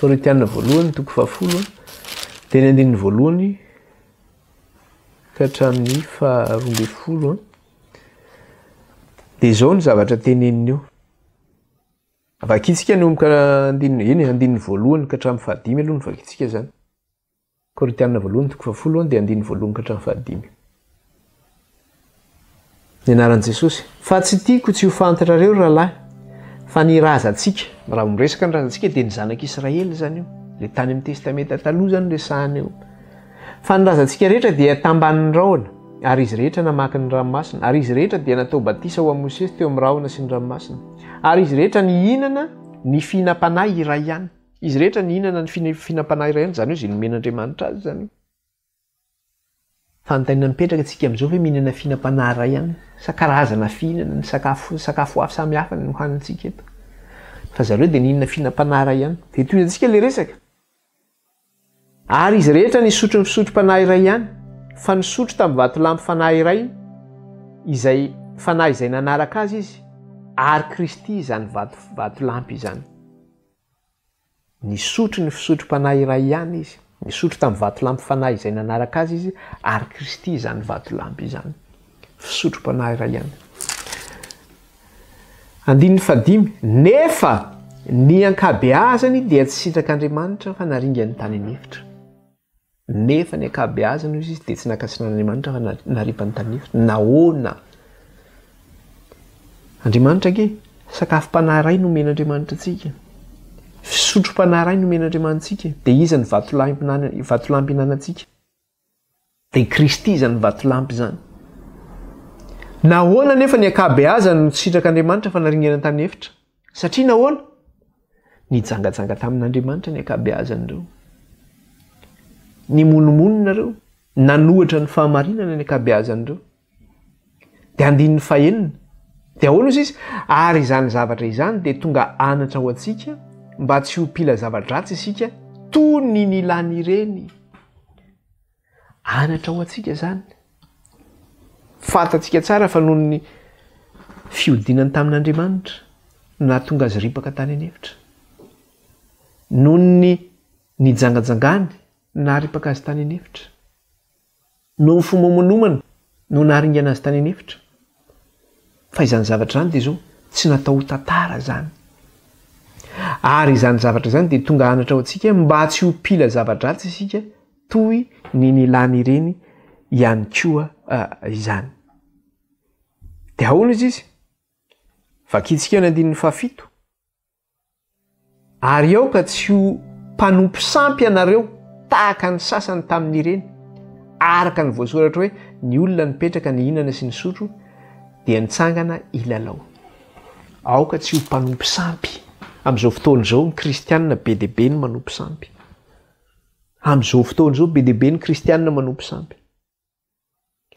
Korintiana voalohany toko fahafolo dia ny andininy voalohany ka hatramin'ny faharoa ambin'ny folo. Dia izao ny zavatra teneniny eo. Vakintsika ny omka andininy, eny e, andininy voalohany ka hatramin'ny fahadimy aloha no vakintsika izany. Korintiana voalohany toko fahafolo dia andininy voalohany ka hatramin'ny fahadimy. Ny anaran'i Jesosy. Fa tsy tiako tsy ho fantatrareo ry rahalahy, fa ny razantsika, raha vao miresaka ny razantsika dia ny zanak'Israely izany io, ilay tany amin'ny Testamenta Taloha izany no resahana eo. Fa ny razantsika rehetra dia tambanin'ny rahona, ary izy rehetra namaky ny ranomasina, ary izy rehetra dia natao batisa ho an'i Mosesy teo amin'ny rahona sy ny ranomasina. Ary izy rehetra nihinana ny fihinam-panahy iray ihany. Izy rehetra nihinana ny fihinam-panahy iray ihany, izany hoe izay nomen'Andriamanitra azy izany. Fanontaniana mipetraka, tsika amin'izao ve mihinana fihinam-panahy iray ihany? Sa karazana fihinana ny sakafo, sakafo hafa samy hafa no hanintsika eto? Fa zareo dia nihinana fihinam-panahy iray ihany. Dia tohizantsika ilay resaka. Ary izy rehetra nisotro ny fisotrom-panahy iray ihany, fa nisotro tamin'ny vatolampy fanahy iray izay fanahy izay nanaraka azy izy, ary Kristy izany vato vatolampy izany. Nisotro ny fisotrom-panahy iray ihany izy, nisotro tamin'ny vatolampy fanahy izay nanaraka azy izy, ary Kristy izany vatolampy izany. Fisotrom-panahy iray ihany. Andininy fahadimy, Nefa ny ankabeazany dia tsy sitrak'Andriamanitra fa naringany tany an'efitra. Nefa ny ankabeazany hoy izy dia tsy nankasitrahan'Andriamanitra fa naripany tany an'efitra. Nahoana? Andriamanitra ange, sakafom-panahy iray no omen'Andriamanitra antsika. Fisotrom-panahy iray no omen'Andriamanitra antsika. Dia iza no vatolampy hinanantsika? Dia Kristy izany vatolampy izany. Nahoana anefa ny ankabeazany no tsy sitrak'Andriamanitra fa naringana tany efitra? Satria nahoana? Nijangajanga tamin'Andriamanitra ny ankabeazan'ireo. Nimonomonona ireo. Nanohitra ny fahamarinana ny ankabeazan'ireo. Dia andininy fahenina. Dia ahoana ozy izy? Ary izany zavatra izany dia tonga anatra ho antsika mba tsy ho mpila zava-dratsy isika toy ny nilany ireny. Anatra ho antsika izany. Fantatsika tsara fa noho ny fihodinany tamin'Andriamanitra no nahatonga azy ripaka tany an'efitra. Noho ny nijangajangany naharipaka azy tany an'efitra. Noho ny fimomonomana no naharingana azy tany an'efitra. Fa izany zavatra izany dia izao, tsy natao ho tantara izany. Ary izany zavatra izany dia tonga hanatra ho antsika mba tsy ho mpila zava-dratsy isika toy ny nilany ireny ihany koa izany. Dia ahoana izy izy? Vakintsika eo ny andininy fahafito. Ary aoka tsy ho mpanompo sampy ianareo tahaka ny sasany tamin'ireny, araka ny voasoratra hoe, Ny olona nipetraka nihinana sy nisotro dia nitsangana hilalao. Aoka tsy ho mpanompo sampy. Amin'izao fotoana izao, ny kristianina be dia be no manompo sampy. Amin'izao fotoana izao, be dia be ny kristianina manompo sampy.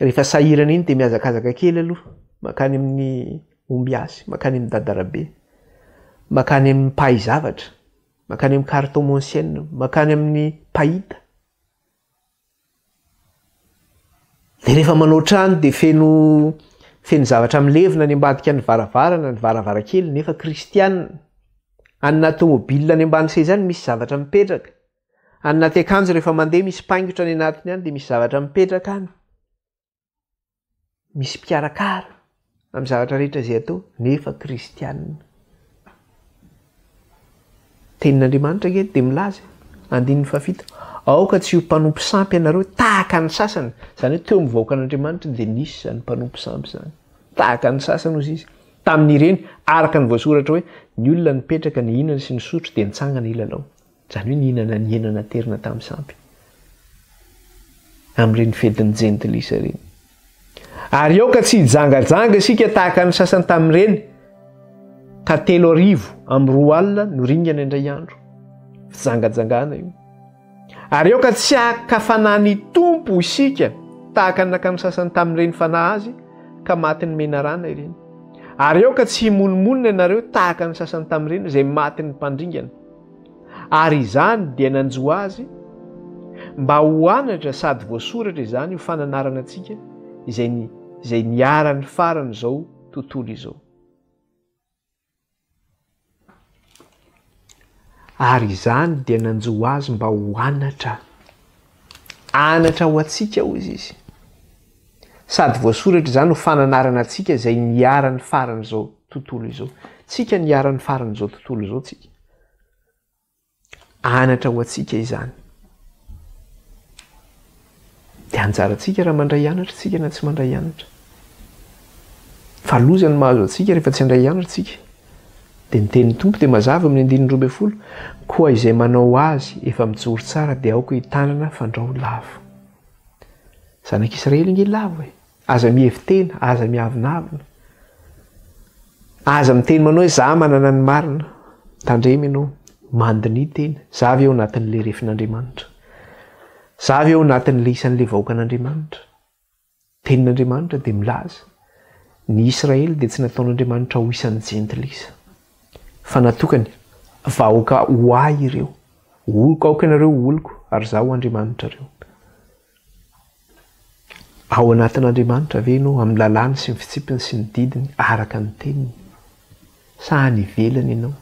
Rehefa sahirana iny dia mihazakazaka kely aloha, mankany amin'ny ombiasy, mankany amin'i Dadarabe, mankany amin'ny mpahay zavatra, mankany amin'ny cartomancienne, mankany amin'ny mpahita. Dia rehefa manao trano dia feno feno zavatra milevina any ambadika ny varavarana, ny varavarankely nefa kristianina. Any anaty tomobile any ambany seza any misy zavatra mipetraka. Any anaty akanjo rehefa mandeha misy paingotra any anatiny any dia misy zavatra mipetraka any. Misy mpikarakara amin'ny zavatra rehetra izay atao nefa kristianina. Tenin'Andriamanitra ange dia milaza andininy fahafito, aoka tsy ho mpanompo sampy ianareo tahaka ny sasany. Izany hoe teo amin'ny vahoakan'Andriamanitra dia nisy izany mpanompo sampy izany. Tahaka ny sasany hozy izy. Tamin'ireny, araka ny voasoratra hoe, ny olona nipetraka nihinana sy nisotro dia nitsangana hilalao. Izany hoe nihinana ny hena naterina tamin'ny sampy. Amin'ireny fetin'ny jentilisa ireny. Ary aoka tsy hijangajanga isika tahaka ny sasany tamin'ireny, ka 230 no ringana indray andro. Fijangajangana io. Ary aoka tsy haka fanahy ny Tompo isika tahaka ny nakan'ny sasany tamin'ireny fanahy azy, ka matin'ny menarana ireny. Ary aoka tsy himonomonona ianareo tahaka ny sasany tamin'ireny izay matin'ny mpandringana. Ary izany dia nanjo azy mba ho anatra sady voasoratra izany ho fananarana antsika izay izay niharan'ny faran'izao tontolo izao. Ary izany dia nanjo azy mba ho anatra. Anatra ho antsika hoy izy. Sady voasoratra izany ho fananarana antsika izay niharan'ny faran'izao tontolo izao. Tsika niharan'ny faran'izao tontolo izao tsika. Anatra ho antsika izany. Dia anjarantsika raha mandray anatra tsika na tsy mandray anatra. Fa loza ny mahazo antsika rehefa tsy handray anatra tsika. Dia ny tenin'ny Tompo dia mazava amin'ny andininy 12, koa izay manao azy efa mijoro tsara dia aoka hitanana fandrao lavo. Zanak'Israely ange lavo e! Aza mihevi-tena, aza miavonavona. Aza miteny manao hoe za manana ny marina. Tandremo ianao, mandiniha tena. Za ve ao anatin'ilay refin'Andriamanitra? Za ve ao anatin'ilay isan'ilay vahoakan'Andriamanitra? Tenin'Andriamanitra dia milaza, ny Israely dia tsy nataon'Andriamanitra ho isan'ny jentilisa, fa natokany vahoaka ho ahy ireo. Oloko, aoka ianareo ho oloko, ary izaho ho Andriamanitrareo. Ao anatin'Andriamanitra ve ianao amin'ny lalàny sy ny fitsipiny sy ny didiny araka ny teniny? Sa any ivelany ianao?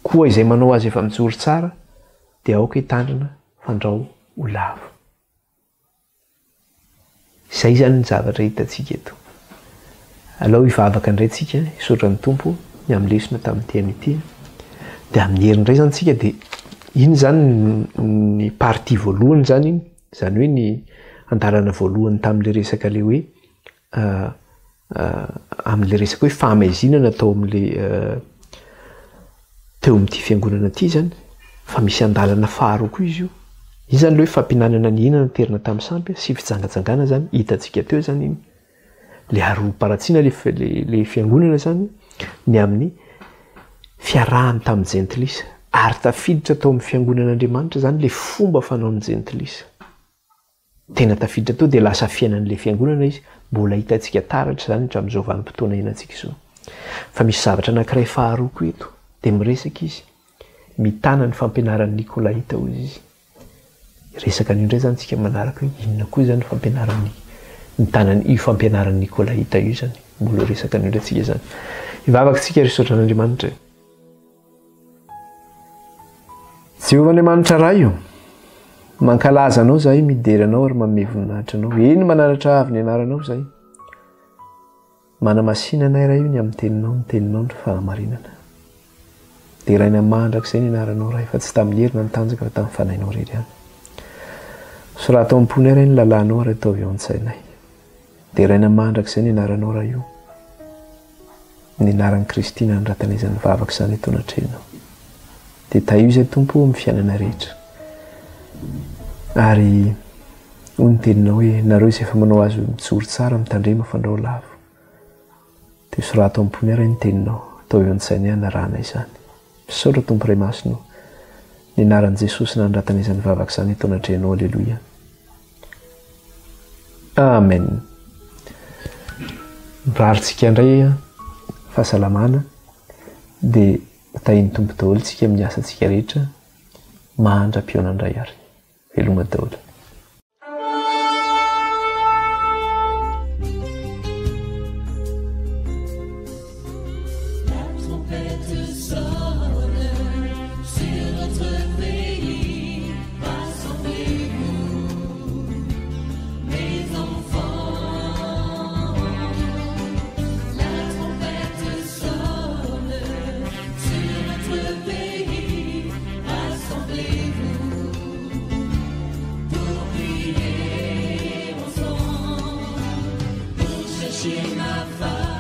Koa izay manao azy efa mijoro tsara dia aoka hitandrina fandrao ho lavo. Izay izany ny zavatra hitantsika eto. Alao hivavaka indray tsika, hisaotra ny Tompo ny amin'ny lesona tamin'ity anio ity. Dia amin'ny heriny indray izany tsika dia iny izany ny partie voalohany izany iny, izany hoe ny andalana voalohany tamin'ilay resaka ilay hoe amin'ilay resaka hoe fahamaizinana tao amin'ilay teo amin'ity fiangonana ity izany fa misy andalana faharoa koa izy io. Iny izany ilay hoe fampihinanana ny hinana terina tamin'ny sampy sy fijangajangana izany hitantsika teo izany iny. Ilay harom-paratsiana ilay fiangonana izany ny amin'ny fiarahany tamin'ny jentilisa ary tafiditra tao amin'ny fiangonan'Andriamanitra izany ilay fomba fanaon'ny jentilisa. Tena tafiditra teo dia lasa fiainan'ilay fiangonana izy, mbola hitantsika taratra izany hatramin'izao vanim-potoana iainantsika izao. Fa misy zavatra anankiray faharoa koa eto, dia miresaka izy, mitana ny fampianaran'ny Nikolaita hozy izy. Hiresaka an'io indray izany tsika manaraka hoe inona koa izany fampianaran'ny mitana io fampianaran'ny Nikolaita io izany. Mbola hiresaka an'io indray tsika izany. Hivavaka tsika ry saotra an'Andriamanitra e. Jehovah Andriamanitra Ray o, mankalaza Anao izahay, midera Anao ary manome voninahitra Anao. Eny, mananatra avo ny anaranao izahay. Manamasina anay Ray o ny amin'ny teninao, ny teninao no fahamarinana. Deraina mandrakizay ny anaranao Ray, fa tsy tamin'ny hery na ny tanjaka fa tamin'ny fanahinao irery ihany. Sorato ao am-ponay Ray ny lalànao ary ataovy ao an-tsainay. Deraina mandrakizay ny anaranao Ray o. Ny anaran'i Kristy nanoratana izany vavaka izany eto anatrehanao. Dia tahio izay Tompo o amin'ny fiainana rehetra. Ary hoy ny teninao hoe nareo izay efa manao azy mijoro tsara mitandrema fandrao lavo. Dia sorato am-ponay Ray ny teninao, ataovy eo an-tsainay hanarahana izany. Misaotra Tompo Ray Masina o. Ny anaran'i Jesosy nanoratana izany vavaka izany eto anatrehanao Aleloia. Amen. Mirary tsika indray fahasalamana dia tahin'ny Tompo daholo tsika amin'ny asantsika rehetra mandra-pihaona indray ary. Veloma daholo. Pour prier ensemble, pour chercher ma face.